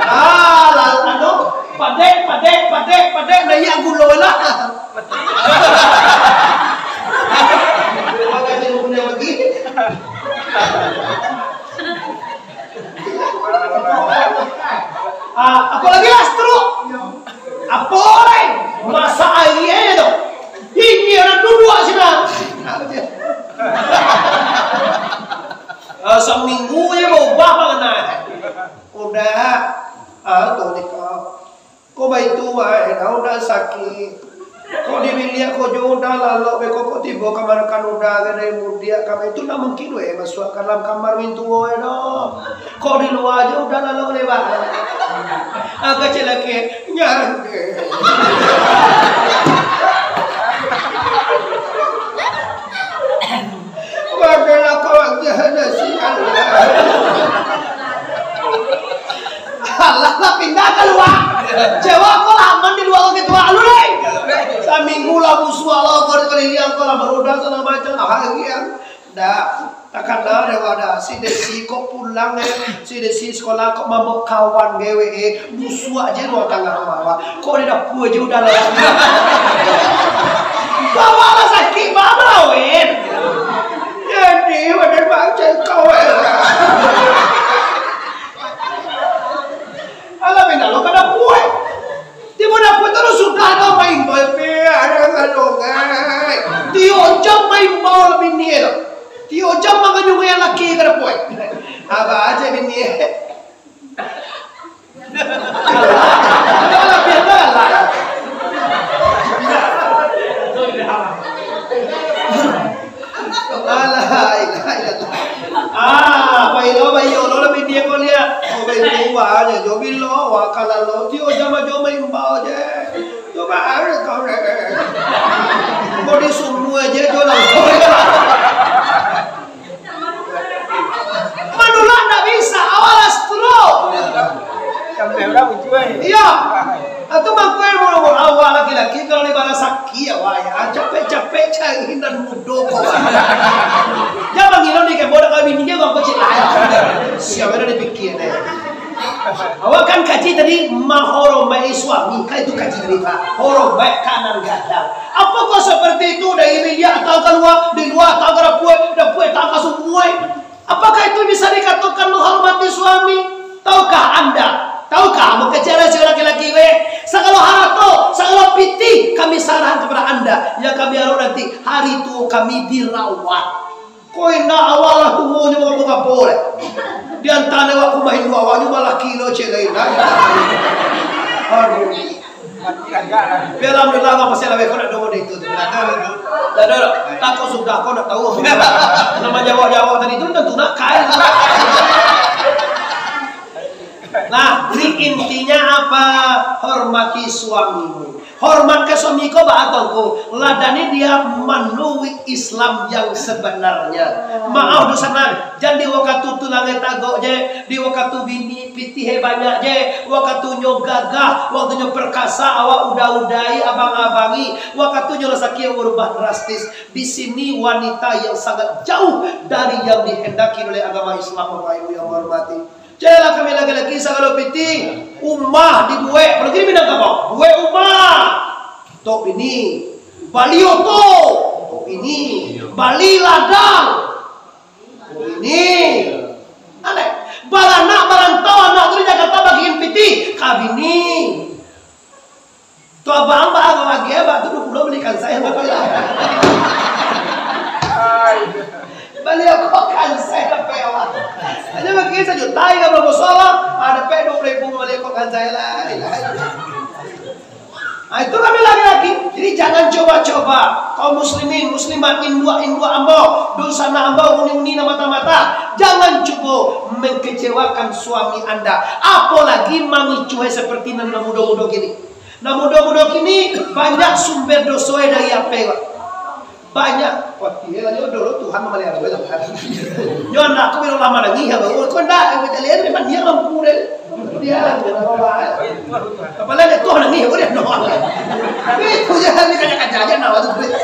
Alah, anu, padek, padek, padek, padek, naiak gulo lah. Makanya punya begini. Ah, apalagi lah stroke. Apo lai? Masak aia tu. Ini orang duduak sinan. Ah, saminggu je baubah mangana. Udah. Ah, tu ni kau. Kok baitu bae, kau udah sakit. Kok di biliak ko jo udah lalok beko, kok tibo kamar kan udah gadai mudiak kami tu, ndak mungkin weh masuak ka dalam kamar mintuo weh doh. Kok di lua jo udah lalok lewat. Angka cek laki, nyangke. Badan aku awak jahat nasi Allah. Alah lah, pindah kalua. Cewek ko lah aman di lua ko ketua lu, lai. Saminggu lah busuak lah ko di kaliliang ko lah, barudak salah macam lah hari yang. Dah, takana deh wadah. Si Desi kok pulang, eh. Si Desi sekolah kok mambok kawan gewe, eh. Busuak je ruang tangah mawak. Kok di dapur je udah lah. Bawa lah sakit, bawa lah, weh. Jadi, wadah macam kau, eh. Alah, pindah lo ka dapur, eh. Tibo dapur tu lo sudah tu main boy, pi, ada kalongai. Tiok jam main bau lah bini tu. Tiok jam manganyungai laki ka dapur, eh. Abah aja bini, eh. Alah, biar lah. Alah, ilah, ilah. Ah, bailo, bailo, lo lah bini ko liak. Oh, bailo, wah, jo bilo, wah, kalau lo, tio jama jo maimbau je. Coba ada kau deh. Kau di sumua je, jo lah. Manulak ndak bisa, awak lah stroke. Sampai urang ujuai. Iya. Atau mangko yang mau awak laki-laki kalau di bala sakit awak ya, capek-capek cari nan mudo ko. Jangan ngilang di kebo dak kawin dia bang kecil lain. Siapa dah dipikir deh. Awak kan kaji tadi mahoromai suami, kan itu kaji tadi, Pak. Horomai kanan gadang. Apakah seperti itu dari bilik atau keluar, di luar atau ke dapur, dapur atau ke sumur? Apakah itu bisa dikatakan menghormati suami? Tahukah anda? Tahukah, mukecek rasio laki-laki weh? Sagalo harato, sagalo pitih kami sarahan kepada anda. Yang kami harap nanti hari tua kami dirawat. Ko indak awak lah tuo nyo mangabo-ngabo deh. Di antaro awak kumain dua awak nyo balaki lo cek lain. Aduh. Mati agak lah. Tapi alhamdulillah, Allah pasti lah, kau nak doa itu tu. Dah ada, dah ada. Takut sudah kau nak tahu. Nama Jawa-Jawa tadi tu tentu nak kai. Nah, jadi intinya apa? Hormati suamimu. Hormat ka suami ko baa tongko. Ladani dia manuruik Islam yang sebenarnya. Maaf doh sanak, jan di wakatu tulangai tagok je, di wakatu bini pitih banyak je, wakatu nyo gagah, wakatu nyo perkasa, awak udah-udahi, abang-abangi, wakatu nyo rasaki berubah drastis. Di sini wanita yang sangat jauh dari yang dihendaki oleh agama Islam, Bapak Ibu yang menghormati. Ceklah kami laki-laki sagalo pitih, umah dibuek, kalau jadi Minangkabau, buek umah, tok bini, bali oto, tok bini, bali ladang, tok bini. Aneh, baranak barantau anak tu di Jakarta bagian pitih, ka bini. Tu abang, abang, abang lagi, abang tu dulu beli kansai, abang tu ya. Bali aku kansai, abang ya, abang. Hanya bagi sajuta, ya, abang, bosok, abang. Ah, dapat dua puluh ribu bali aku kansai lah. Ah, itu kami laki-laki. Jadi, jangan coba-coba. Kaum muslimin, muslimat, induak-induak ambo, dunsanak ambo, uni-uni nan mata-mata. Jangan cubo mengecewakan suami anda. Apalagi mangicuhai seperti nan mudo-mudo kini. Nah, mudo-mudo kini banyak sumber doso dari apo, Pak? Banyak. Wah, iyo lah, iyo dulu Tuhan mamalihara, iyo lah. Yo, anak aku bilo lama lagi, ya, baru kau ndak, kau cari aja, memang dia mampu deh. Dia, apalagi Tuhan lagi, ya, udah, no. Itu je, bisa aja kaca aja, nah, waktu itu.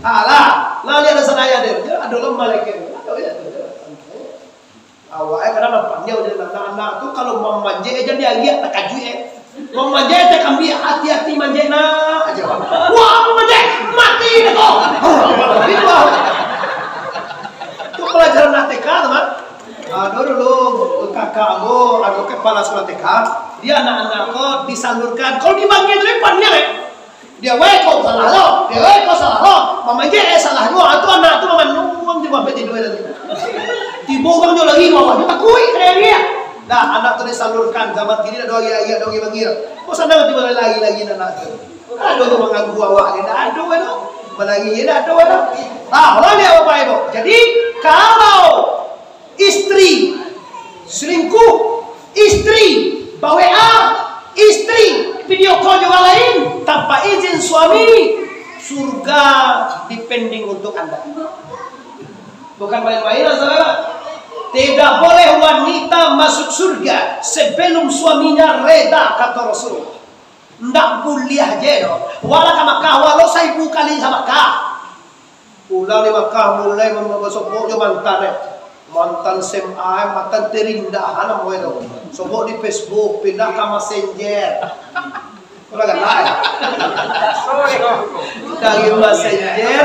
Alah, lah, dia ada sana ya, deh. Dia ada lama lagi. Ada ya, ada. Awak, eh, kadang nampak dia udah anak-anak tu kalau mamanjek, eh, jan dialiak, takajuik, eh. Mamanjek, eh, takambik, hati-hati manjek, nak, aja. Wah, mamanjek, mati deh kau. Itu, ah. Itu pelajaran nak T K tu, Mak. Ah, dulu, dulu, kakak aku, aku kepala sekolah T K, dia anak-anak kau disalurkan. Kalau dipanggil tu, dia panggil, eh. Dia, "Weh, kau salah lo. Dia, weh, kau salah lo." Mamanjek, eh, salah lo. Ah, tu anak tu mamanung di bawah tidur tadi. Tibo urang nyo lari bawah, nyo takuik, teriak-teriak. Dah, anak tu disalurkan. Zaman kini dah doa iya-iya, doa iya bagi. Kau sana tibo lari-lari anak tu. Ado tu mangganggu awak ni, dak ado tu. Manangih je dak ado tu. Ah, lah lihat Bapak Ibu. Jadi, kalau istri selingkuh, istri ba-W A, istri video call jo urang lain tanpa izin suami, surga dipending untuk Anda. Bukan main-main lah, saudara. Tidak boleh wanita masuk surga sebelum suaminya reda, kata Rasulullah. Ndak buliah je doh. Walau ka Makkah, walau saribu kali ka Makkah. Pulang di Makkah, mulai mambasokok jo mantan, eh. Mantan S M A, eh, mantan terindah, namo itu. Sobok di Facebook, pindah ka Messenger. Kalau galak, eh. Dari Messenger,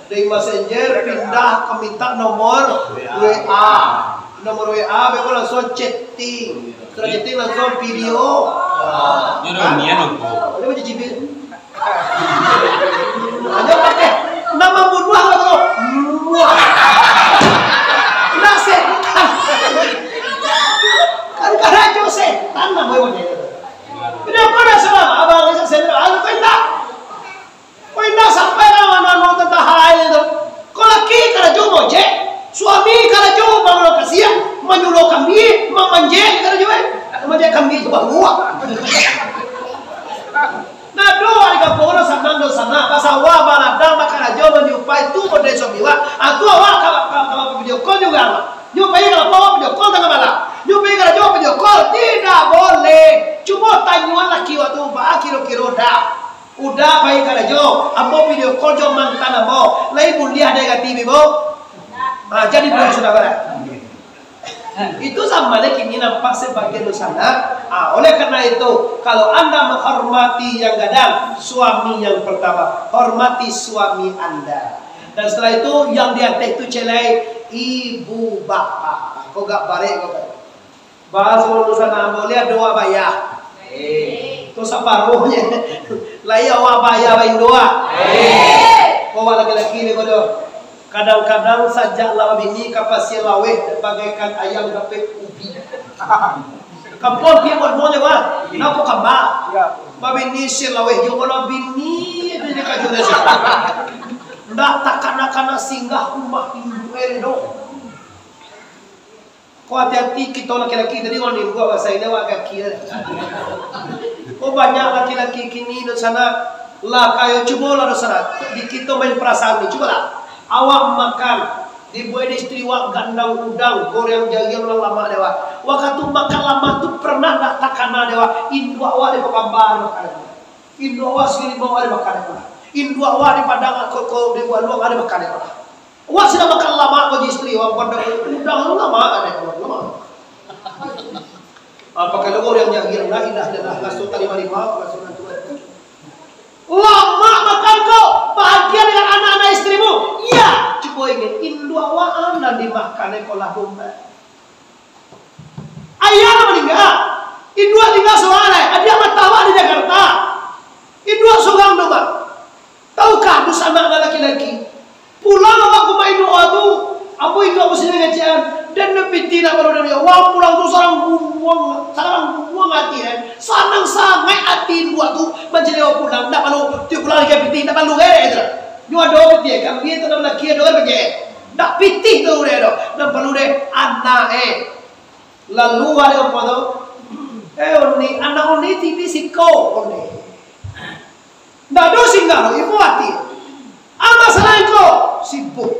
dari Messenger pindah ka minta nomor W A. Nomor W A, beko langsung chatting. Sudah chatting langsung video. Yo, dah nian lupo. Dia macam cibir. Hanya pakai nama bunuh lah tu. Muah. Nah, setan. Kan karajo setan namanya. Kenapa dah salah? Abang saya, saya, ah, kau indak. Kau indak sampai lah mano-mano tantang hal lain tu. Kau laki karajo mojek, suami karajo bangun lokasi, manyuruh kambing, mamanjek karajo, eh. Mamanjek kambing tu bangun. Nah, doh, di kampuang urang sanang, doh sanang. Basawah, baladang, bakarajo, manyupai, tu model suami awak. Ah, tu awak ka, ka, ka, ka video call juga, awak. Nyupai ka lapau, video call tangah malam. Nyupai karajo, video call. Tidak boleh. Cubo tanyoan laki awak tu, baa kiro-kiro dah. Udah pai karajo, ambo video call jo mantan ambo. Lai buliah dek ati, Ibu? Ah, jadi buliah sudah barang. Itu zamannya kini nampak sebagai dosa nak. Ah, oleh karena itu, kalau anda menghormati yang gadang, suami yang pertama, hormati suami anda. Dan setelah itu, yang di ateh tu celai, ibu bapak. Kok gak barek kok. Bahasa Indonesia namo lihat doa bayar. Tu saparuhnyo. Lai awak bayar bain doa. Awak laki-laki ni bodoh. Kadang-kadang sajak lah babini ka pasian laweh bagaikan ayam dapek ubi. Kampuang piak buat buang je, Bang. Napa kamba? Babini sian laweh jo, kalau bini tu dia kajuan dia. Ndak takana-kana singgah rumah induak e doh. Ko hati-hati kito laki-laki tadi, urang ni buat bahasa ini awak kaki lah. Ko banyak laki-laki kini di sana lah kayo, cubolah di sana, di kito main perasaan ni, cubolah. Awak makan, dibuek di istri awak gandang udang, goreng jariang nan lamak dek awak. Wakatu makan lamak tu pernah ndak takana dek awak, induak awak di Pakamba makan. Induak awak Sigi Rimau ado makan dek awak. Induak awak di Padang ko, ko di Waluang ado makan dek awak. Wah, sudah makan lamak ko istri, wah, pandang udang tu lamak, ada yang lamak. Apa kalau orang yang, yang la ilaha illallah, masuk tadi malimau, masuk Tuhan. Lamak makan ko, bahagia dengan anak-anak istrimu. Iya, cubo ingat, induak awak nan dimakan ko lah domba. Ayah lah maningga. Induak tingga surang lai. Adiak mantah awak di Jakarta. Induak surang tu, Bang. Tahukah dunsanak nan laki-laki? Pulang awak ka rumah induak awak tu. Ambo induak musim ngecek an. Den nan pitih nak baru dari awak pulang tu sarang gumuang. Sarang gumuang ati, eh. Sanang sangaik ati induak tu mancari awak pulang. Ndak malu. Tiok pulang lagi pitih. Ndak malu, eh, kata. Nyo ado pitih. Kami tu nan laki ado kan bajek. Ndak pitih tu deh tu. Nan paralu deh anak, eh. Lalu ado apo tu? Eh, Uni, anak Uni tipi siko, Uni. Ndak ado singgah tu, ibu ati. Ama salain ko, sibuk.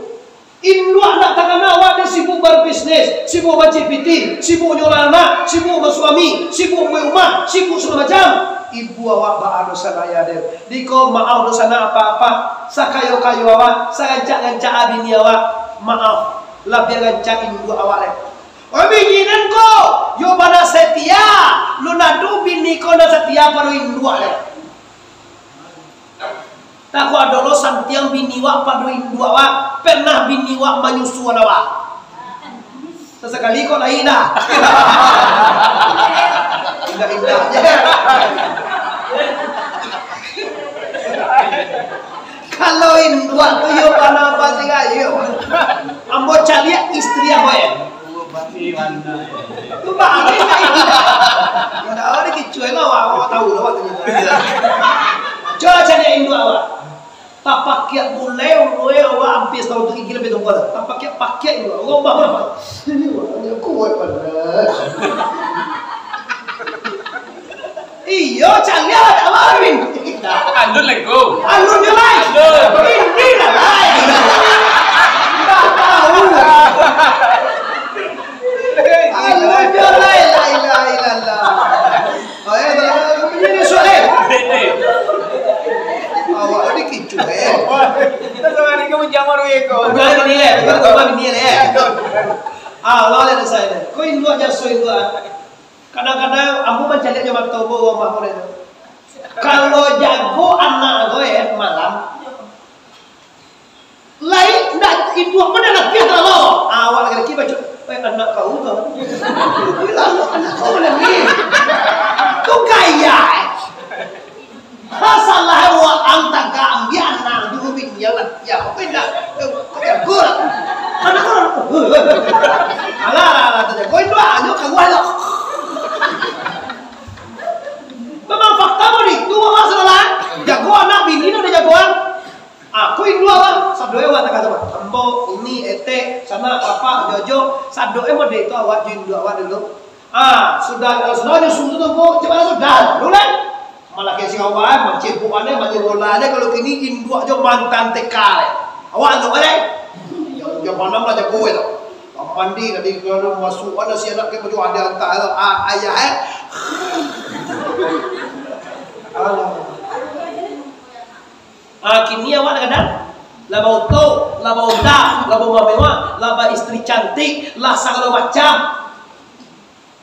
Induak ndak takana awak ni sibuk babisnis, sibuk mancik pitih, sibuk nyolah anak, sibuk basuami, sibuk mambuek rumah, sibuk sagalo macam. Ibu awak baa dosa ndak ado. Diko maaf dosa ndak apa-apa. Sakayo-kayo awak, sarancak-rancak bini awak, maaf. Labiah rancak induak awak lai. Oi, bini nan ko, yo bana satia. Lu nadu bini ko nan satia pado induak lai. Tako ado lo santiang bini wak pado induak wak. Pernah bini wak manyusuan awak? Sasakali ko lain dah. Indak-indak je. Kalau induak tu yo bana pasti kayo. Ambo caliak istri ambo, eh. Tu bang, indak, indak. Indak, awak ni kicuah lah, awak, awak tahu lah, awak tanya. Cok, Tapakiak bulai, umua awak ampia satahun tu, gigi labiah tunggal. Tapakiak-pakiak inyo, Allah Akbar. Ini wak, ini kuat panas. Iyo, caliak lah, tak malu, Min. Alun lego. Alun je, lai. Alun. Ini lah, lai. Tak tahu. Alun je, lai. La ilaha illallah. Oh, ya, tak tahu. Ini dia, Suhaib. Awak tu dikicuah, eh. Kita sama ni, kamu jamur, weh, kau. Bukan ini, eh. Bukan ini, eh. Ah, Allah, lihat saya. Kau induak, jaso induak. Kadang-kadang ambo mancaliak jo mato ambo, rumah ambo tu. Kalau jago anak ko, eh, malam, lai, ndak, induak pun dah latiah tu, lo. Awak laki-laki baco, "Eh, anak kau tu." Bilang, "Anak kau lagi." Tu gaya, eh. Masalah waang tagak ambiak anak dulu bini yang lah, ya, kau pindah. Eh, kau jago lah. Anak kau lah. Alah, alah, alah, tu jago, induak, anyo karuah lo. Memang fakta mah itu, Bapak Saudara. Jago anak bini tu dijagoan. Aku induak lah, sadoe awak tagak tu, Pak. Ambo, umi, etek, sanak, bapak, jojo, sadoe model itu awak jo induak awak dulu. Ah, sudah, kalau sudah nyo susu tu, Bu, cak mano sudah? Dulu lah. Malah kayak si awak, mancebok ane, mancebok lah ane, kalau kini induak jo mantan T K le. Awak tu, kan, eh? Yang, yang mana lah jago itu. Mandi tadi, kalau masuk, ada si anak ke baju ada antah tu. Ah, ayah, eh. Alah. Ah, kini awak lah gadang. Lah baoto, lah baonda, lah barumah mewah, lah baistri cantik, lah sagalo macam.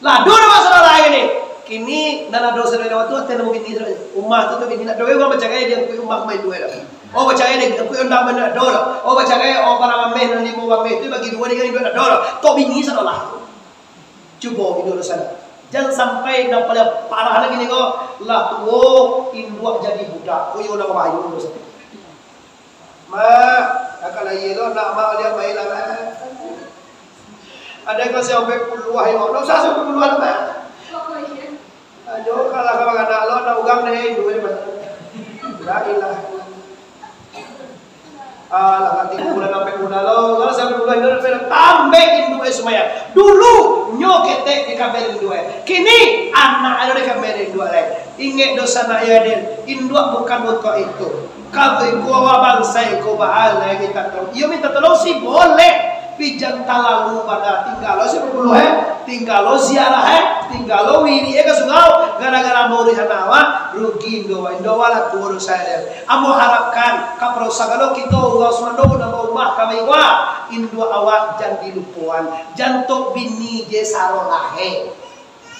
Lah ado namo saudara lain ni. Kini nan ado saudara tu, ati namo bini saudara. Rumah tu, tu bini nak doa, urang bacarai, dia angkui rumah main duo lah. Oh, bacarai dia angkui onda main duo lah. Oh, bacarai, oh, barang ameh, nan limo ameh tu bagi duo, dia kan duo nak doa lah. Kok bini saudara tu? Cubo induak di sana. Jan sampai nan paling parah lagi ni ko, lah tuo induak jadi budak. Ko iyo lah babahayo di sana. Mak, kakak lahia tu, anak mak baliak bae lah, Mak. Ado ko sampai puluah yo. Ndak usah sampai puluah lah, Mak. Ajo kalah ka baranak lo, nak urang deh, induak deh, Mak. La ilaha illallah. Alah, nanti kuburan sampai muda lo. Kalau sampai muda, induak sampai tambah induak ai sumbayang. Dulu nyo ketek di kamar induak ai. Kini anak ado di kamar induak lai. Ingek dosa nak ya, Den. Induak bukan untuk itu. Kalau iko awak bangsa iko bahalai minta tolong. Iyo minta tolong sih boleh. Tapi jan talalu bana tingga lo sih puluah eh. Tingga lo ziarah eh. Tingga lo wirik eh ka surau. Gara-gara murid anak awak rugi indo. Indo awak lah turun saya. Ambo harapkan, ka pado sagalo kito urang sumando nan barumah ka maiwa, induak awak jan dilupoan, jan tok bini je saro lahia.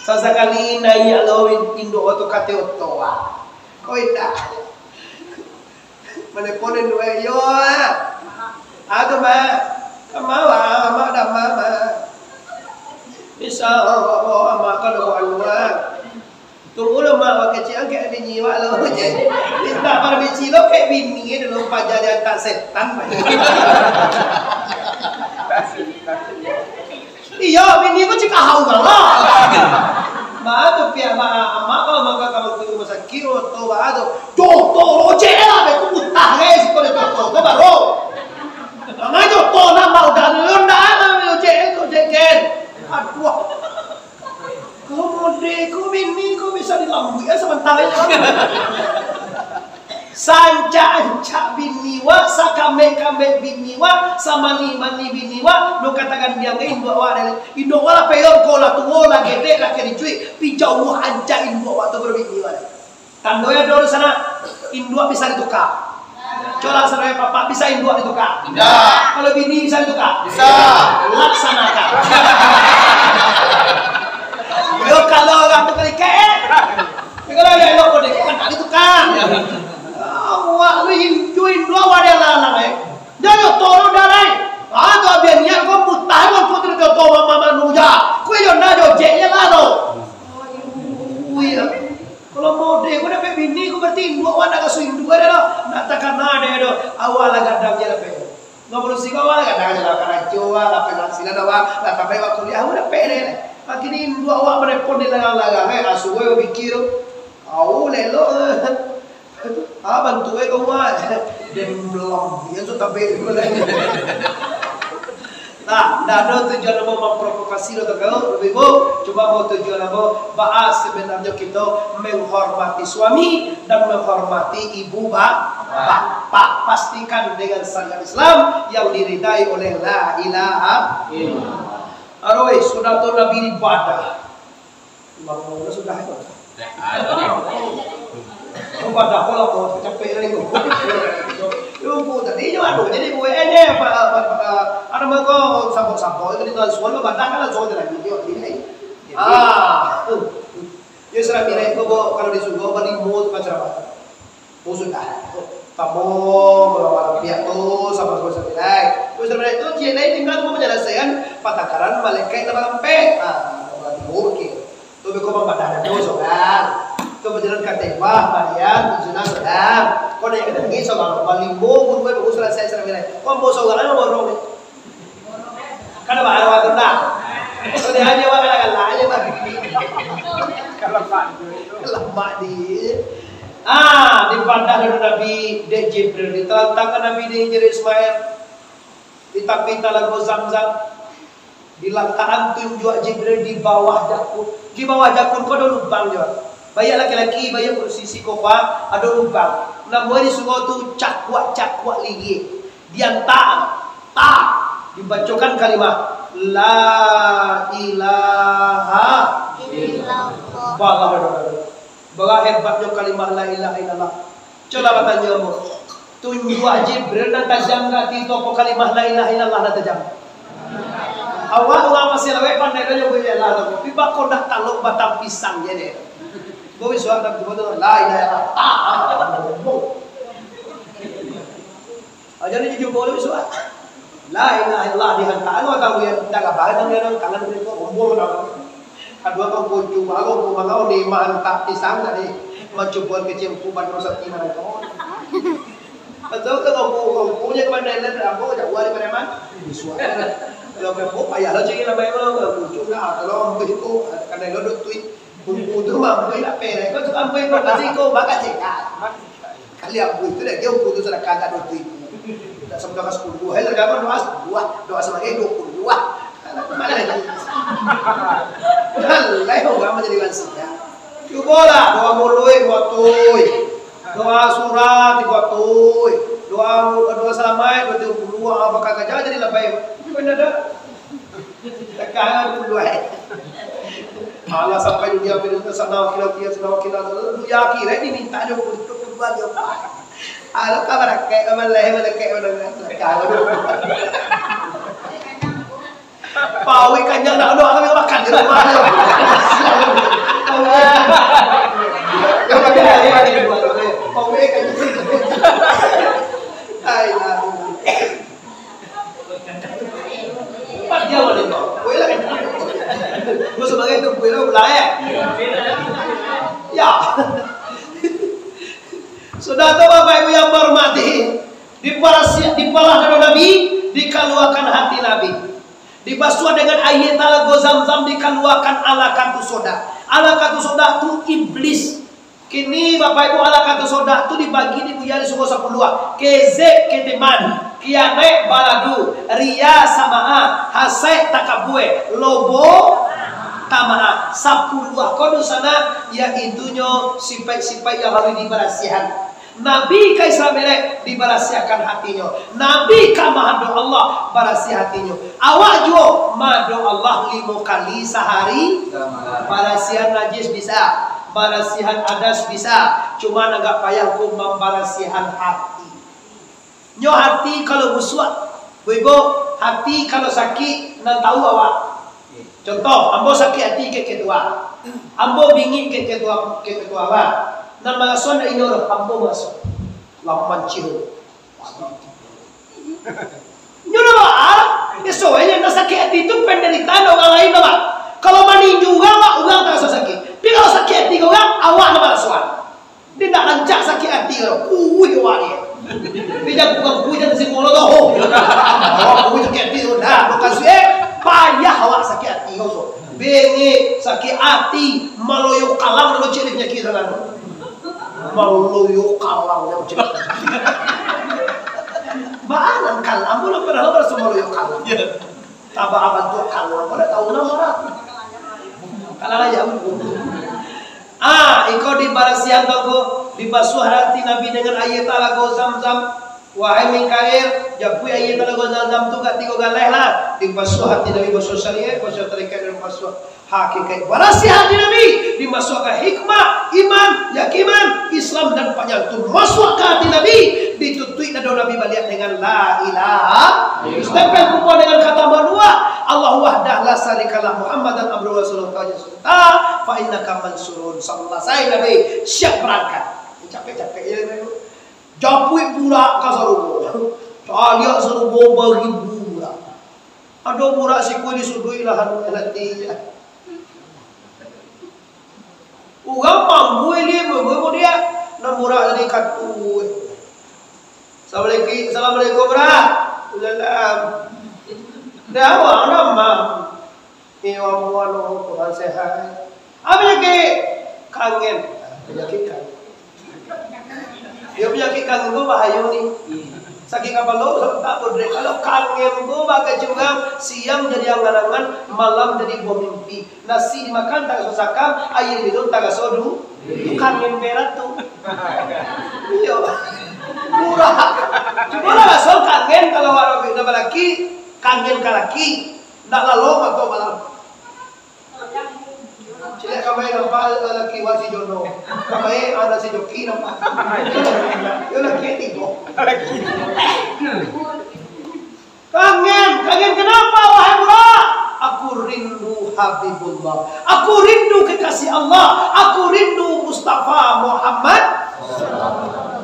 Sasakali naiak lo induak awak tu ka ateh oto, ah. Ko indak. Manelepon induak, "Yo, ah. Ado, Mak. Ka ma, Mak? Mak dah ma, Mak." Bisa, oh, oh, oh, Mak ka doh anu, ah. Tunggu lo, Mak, wak kecek angkek bini wak lo, je. Minta parmisi lo, kek bini dulu, paja diantak setan, Mak. Iyo, bini ko cik kahau galo. Mak tu piak, Mak, Mak, kalau Mak ka rumah sakit, oto, Mak tu. Joto, ojek lah, be, ku putah, guys, ko de joto, ko baru. Mak joto, nak, Mak, udah, lo ndak, Mak, ojek, ojek, kan. Aduh. Ko mode, ko bini, ko bisa dilambuik, ya, sementara ini. Sancak-ancak bini wak, sakamek-kamek bini wak, samani-mani bini wak, nu katakan dia ngai induak wak dari. Induak wak lah peyok ko lah tuo, lah gedek, lah kericuik, pi jauah ancak induak wak tu baru bini wak. Tando yang ado di sana, induak bisa dituka. Colah saudara papak, bisa induak dituka? Indak. Kalau bini bisa dituka? Bisa. Laksanakan. Yo, kalau orang tu kali kek, kalau yang elok pun dek, kan tak dituka. Awak tu induak, induak awak dia lalang, eh. Dia yo tolong dah, lai. Ah, tu biar niat kau putah, kau tu dia tolong mama manuja. Kau yo nak jojek je lah tu. Ui, ya. Kalau mode ko dapek bini ko, berarti induak wak ndak kasuik induak deh doh. Ndak takana deh doh. Awak lah gadang je dapek. Ndak manusia ko awak lah gadang je lah, karajo lah, dapek penghasilan awak, lah tambah awak kuliah, awak dapek deh. Makin induak awak menelpon di larang-larang, eh, asuh awak bapikir tu. Au, lelok. Ah, bantu eh ka rumah. Dem belum, ya tu tapi. Nah, ndak ado tujuan ambo mamprovokasi doh, Bapak Ibu. Cuma ambo tujuan ambo bahas sebenarnya kita menghormati suami dan menghormati ibu ba-, bapak. Pastikan dengan syariat Islam yang diridai oleh la ilaha illallah. Aroi, sudah tu Nabi ibadah. Imam Nawawi sudah itu. Dah, ah, tadi. Oh, pada pola kau capek lagi tu. Yo, aku tadi yo anu, jadi buat aja apa, apa, apa, ada mangko sabok-sabok itu di tuan suan lo badah kan langsung aja lagi dia ini. Ah, tu. Yo, selama ini kau kalau di surga balimo tu macam apa? Oh, sudah. Kamu, kalau pihak tu, sama-sama sampai. Terus sampai itu, dia lain tinggal mau menyelesaikan patakaran malaikat nama sampai. Ah, nama timbul ke. Tu beko mambadahkan tu, saudara. Tu berjalan ka tembah, Marian, berjalan, saudara. Kau naik ke tinggi, saudara. Paling bau, guru, bagus selesai, selesai. Kau mau saudara, mau borong. Kada baharu aku ndak. Sudah aja, wak, galak-galak aja, Bang. Lemak di. Ah, dipadah dulu Nabi dek Jibril, ditalantakkan Nabi di Hijrah Ismail. Di tapi talago Zamzam. Dilantakan tunjuak Jibril di bawah jakun. Di bawah jakun ko ado lubang jo. Banyak laki-laki, banyak musisi kopa, ado lubang. Namo di surau tu cakuak-cakuak lihie. Diantak, tak, dibacokan kalimah la ilaha illallah. Balah, bara hebatnyo kalimah la ilaha illallah. Coba batanyo ambo, tunjuak Jibril nan tajam ka ati tu, apo kalimah la ilaha illallah nan tajam? Awak urang Pasir Lawik pandai nyo bunyi lah tu. Tapi bako ndak talok batang pisang je deh. Bo bisuak dak tu la ilaha illallah. Ah, ah, ah, ah, ah. Aja ni jujur bolu suah. La ilaha illallah dihantak anu atau dia dah kabar nang dia nang tangan dia tu ombol dah. Kadua kau kuncu baru kau mangau ni mahantak pisang tadi. Mancubuan kecil kuban rosati mana kau. Betul ke kau kau punya kemana lah aku jak wali preman. Suah. Kalau kau payah lah cari lah baik kalau kuncu lah kalau ambil itu kadang lo dot tweet. Kuncu tu mah ambil lah perek. Kau tu ambil kau kasih kau bakal cekak. Kali ambo itu dah, dia putus ada kagak dua puluh ribu. Dah sampai doa sepuluh, hai, dah doa sepuluh, doa sebagai dua puluh, wah. Alah, mana lagi? Alah, orang menjadi orang sudah. Cubolah, doa mului, buat tui. Doa surat, buat tui. Doa, doa selamat, dua puluh, doa bakal kerja jadi lebih. Mana ada? Takangan dulu, eh. Alah, sampai dunia akhirat, sana wakil dia, sana wakil dia. Dunia akhirat ni minta jo untuk keluar dia. Alah, kabar akek, kabar leh, kabar akek, kabar leh. Takangan dulu. Pawai kanyang nak doa kami makan di rumah dia. Pawai kanyang. Ai, aduh. Empat jam ada kau. Kue lah kan? Kau sebagai tu kue lah, ulah, eh? Ya. Sudah tu, Bapak Ibu yang berhormati, diparasiat, dipalah dada Nabi, dikaluakan hati Nabi. Dibasuah dengan aia talago Zamzam, dikaluakan alaqatu sauda. Alaqatu sauda tu iblis. Kini, Bapak Ibu, alaqatu sauda tu dibagi di buya di surau sapuluah. Kezeb, keteman, kianaik, baladu, riya, samaah, hasaik, takabua, lobo, tamaah. Sapuluah ko dunsanak, yaitunyo sipaik-sipaik yang harus dibarasiahan. Nabi ka Isra Mi'raj dibarasiahkan hatinyo. Nabi ka mahadok Allah, barasiah hatinyo. Awak juo mahadok Allah limo kali sahari. Barasiahan najis bisa, barasiahan adas bisa. Cuma agak payah ko mambarasiahan hati. Nyo hati kalau busuak, Bu Ibu, hati kalau sakik, nan tahu awak. Contoh, ambo sakik hati kek ketua. Ambo bingik kek ketua, kek ketua awak. Nan maraso ndak inyo doh, ambo maraso. Lah mancih. Nyo lah, Pak. Biaso aja, nak sakik hati tu penderitaan orang lain, Pak. Kalau maninju urang, Pak, urang taraso sakik. Tapi kalau sakik hati urang, awak nan marasoan. Dia nak rancak sakik hati kalau kuih awak ni. Dia jangan bukan kuih, jangan simbol tu. Oh, kuih sakik hati tu. Nah, bukan suik. Payah awak sakik hati kau tu. Bengek, sakik hati, maloyo kalang, kalau cik dia penyakit sana. Maluyuak kalang yang cek. Baanan kalang, bulan padahal baraso maluyuak kalang. Tabaa bantuak kalang, kada tahu lah marah. Kalang ayam. Ah, iko dibarasiahan tu, dibasuah hati Nabi dengan aia talago Zam-Zam. Wahai Mikail, japuik aia talago Zam-Zam tu ka tigo galeh lah. Dibasuah hati Nabi, basuah syariat, basuah tarekat, dan basuah hakikaik. Barasiah hati Nabi, dimasuakkan hikmah, iman, yakiman, Islam, dan panyantun. Masuak ka hati Nabi, ditutuik dado Nabi baliak dengan la ilaha. Ditempel pupua dengan kata manuak, Allahu wahdah la syarikalah, Muhammadan abduhu wa rasuluh, kau je suta, fa innaka mansurun. Salasai Nabi, siap barangkat. Capek-capek je Nabi. Japuik Burak ka sarugo. Taliak sarugo baribu Burak. Ado Burak sikua di suduik lah, anu, nanti. Urang mambuih limo, mambuih mudiak. Nan Burak tadi katu. Assalamualaikum, assalamualaikum, Burak. Waalaikumsalam. Dah, awak nama? Iyo, ambo anu, kurang sehat. Ah, panyakik kangen. Ah, panyakik kangen. Yo, panyakik kangen tu bahayo ni. Sakik kapalo, sabanta bodrek. Kalau kangen tu bagai curang, siang jadi angan-angan, malam jadi buah mimpi. Nasi dimakan taraso sakam, aia diminum taraso du-, kangen berat tu. Iyo. Murah. Cubolah raso kangen kalau awak nambah laki, kangen ka laki. Ndak lalo mato malam. Ciliak kamari nampak lalaki wan si Jono. Kamari anak si Joki nampak. Yo laki tigo. Kangen, kangen kenapa, wahai Burak? Aku rindu Habibullah. Aku rindu kekasih Allah. Aku rindu Mustafa Muhammad.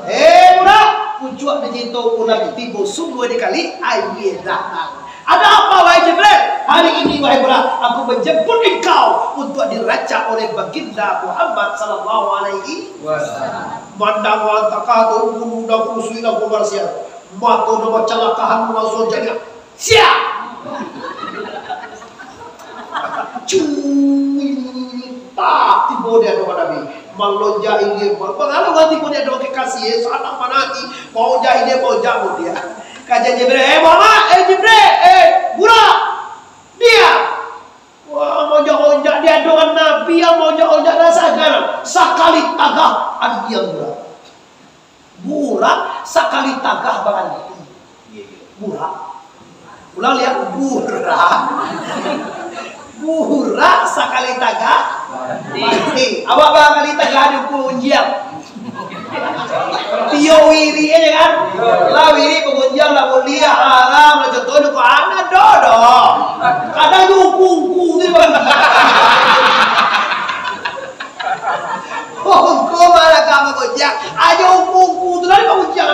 Eh, Burak, pucuak dicinto ulah tibo sungguah dikali aia datang. Ada apa, wahai Jibril? Hari ini, wahai Burak, aku menjemput engkau untuk diracak oleh Baginda Muhammad sallallahu alaihi wasallam. Mandanga takah tu, bulu dah kusui dah kubarasian. Mato dah bacalakahan, langsung jadi. Siap! Cuy, tak tibo di adokan Nabi. Malonjak ilia, bang. Bang, kalau tibo di adokan kekasih, eh, sanak manati. Malonjak ilia, malonjak mudiak. Kaja Jibril, "Eh, Muhammad, eh, Jibril, eh, Burak, diam!" Wah, malonjak-lonjak di adokan Nabi, yang malonjak-lonjak dah sagan. Sakali tagah, ado diam Burak. Burak sakali tagah baranti. Burak. Ulang liak, Burak. Burak sakali tagah baranti. Awak barangkali tagah di ungku unjiang. Tio wirik aja kan? Lah wirik bagunjiang, lah mulia, haram, lah contoh di Quran, ado doh. Kadang tu ungku-ungku tu bagunjiang. Ungku malah ka bagunjiang. Aja ungku-ungku tu lah bagunjiang.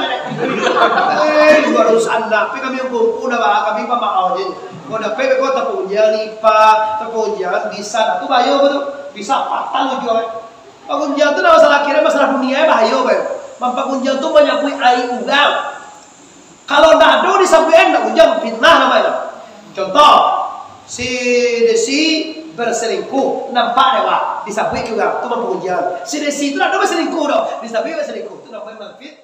Eh, dua ratus anak. Tapi kami ungku-ungku dah bah, kami pamaaf je. Kau dah pe, kau tapagunjiang ni, Pak. Tapagunjiang bisa dah. Tu bahayo apa tu? Bisa patah ujung, eh. Pagunjiang tu dah masalah akhirat, masalah dunia, eh, bahayo, bahayo. Mampagunjiang tu manyabuik aib urang. Kalau ndak ado disabuik, eh, ndak gunjiang, fitnah namonyo. Contoh, si Desi berselingkuh, nampak dek awak, disabuik ka urang, tu mampagunjiang. Si Desi tu ndak ado berselingkuh doh, disabuik berselingkuh, tu namonyo mamfit-,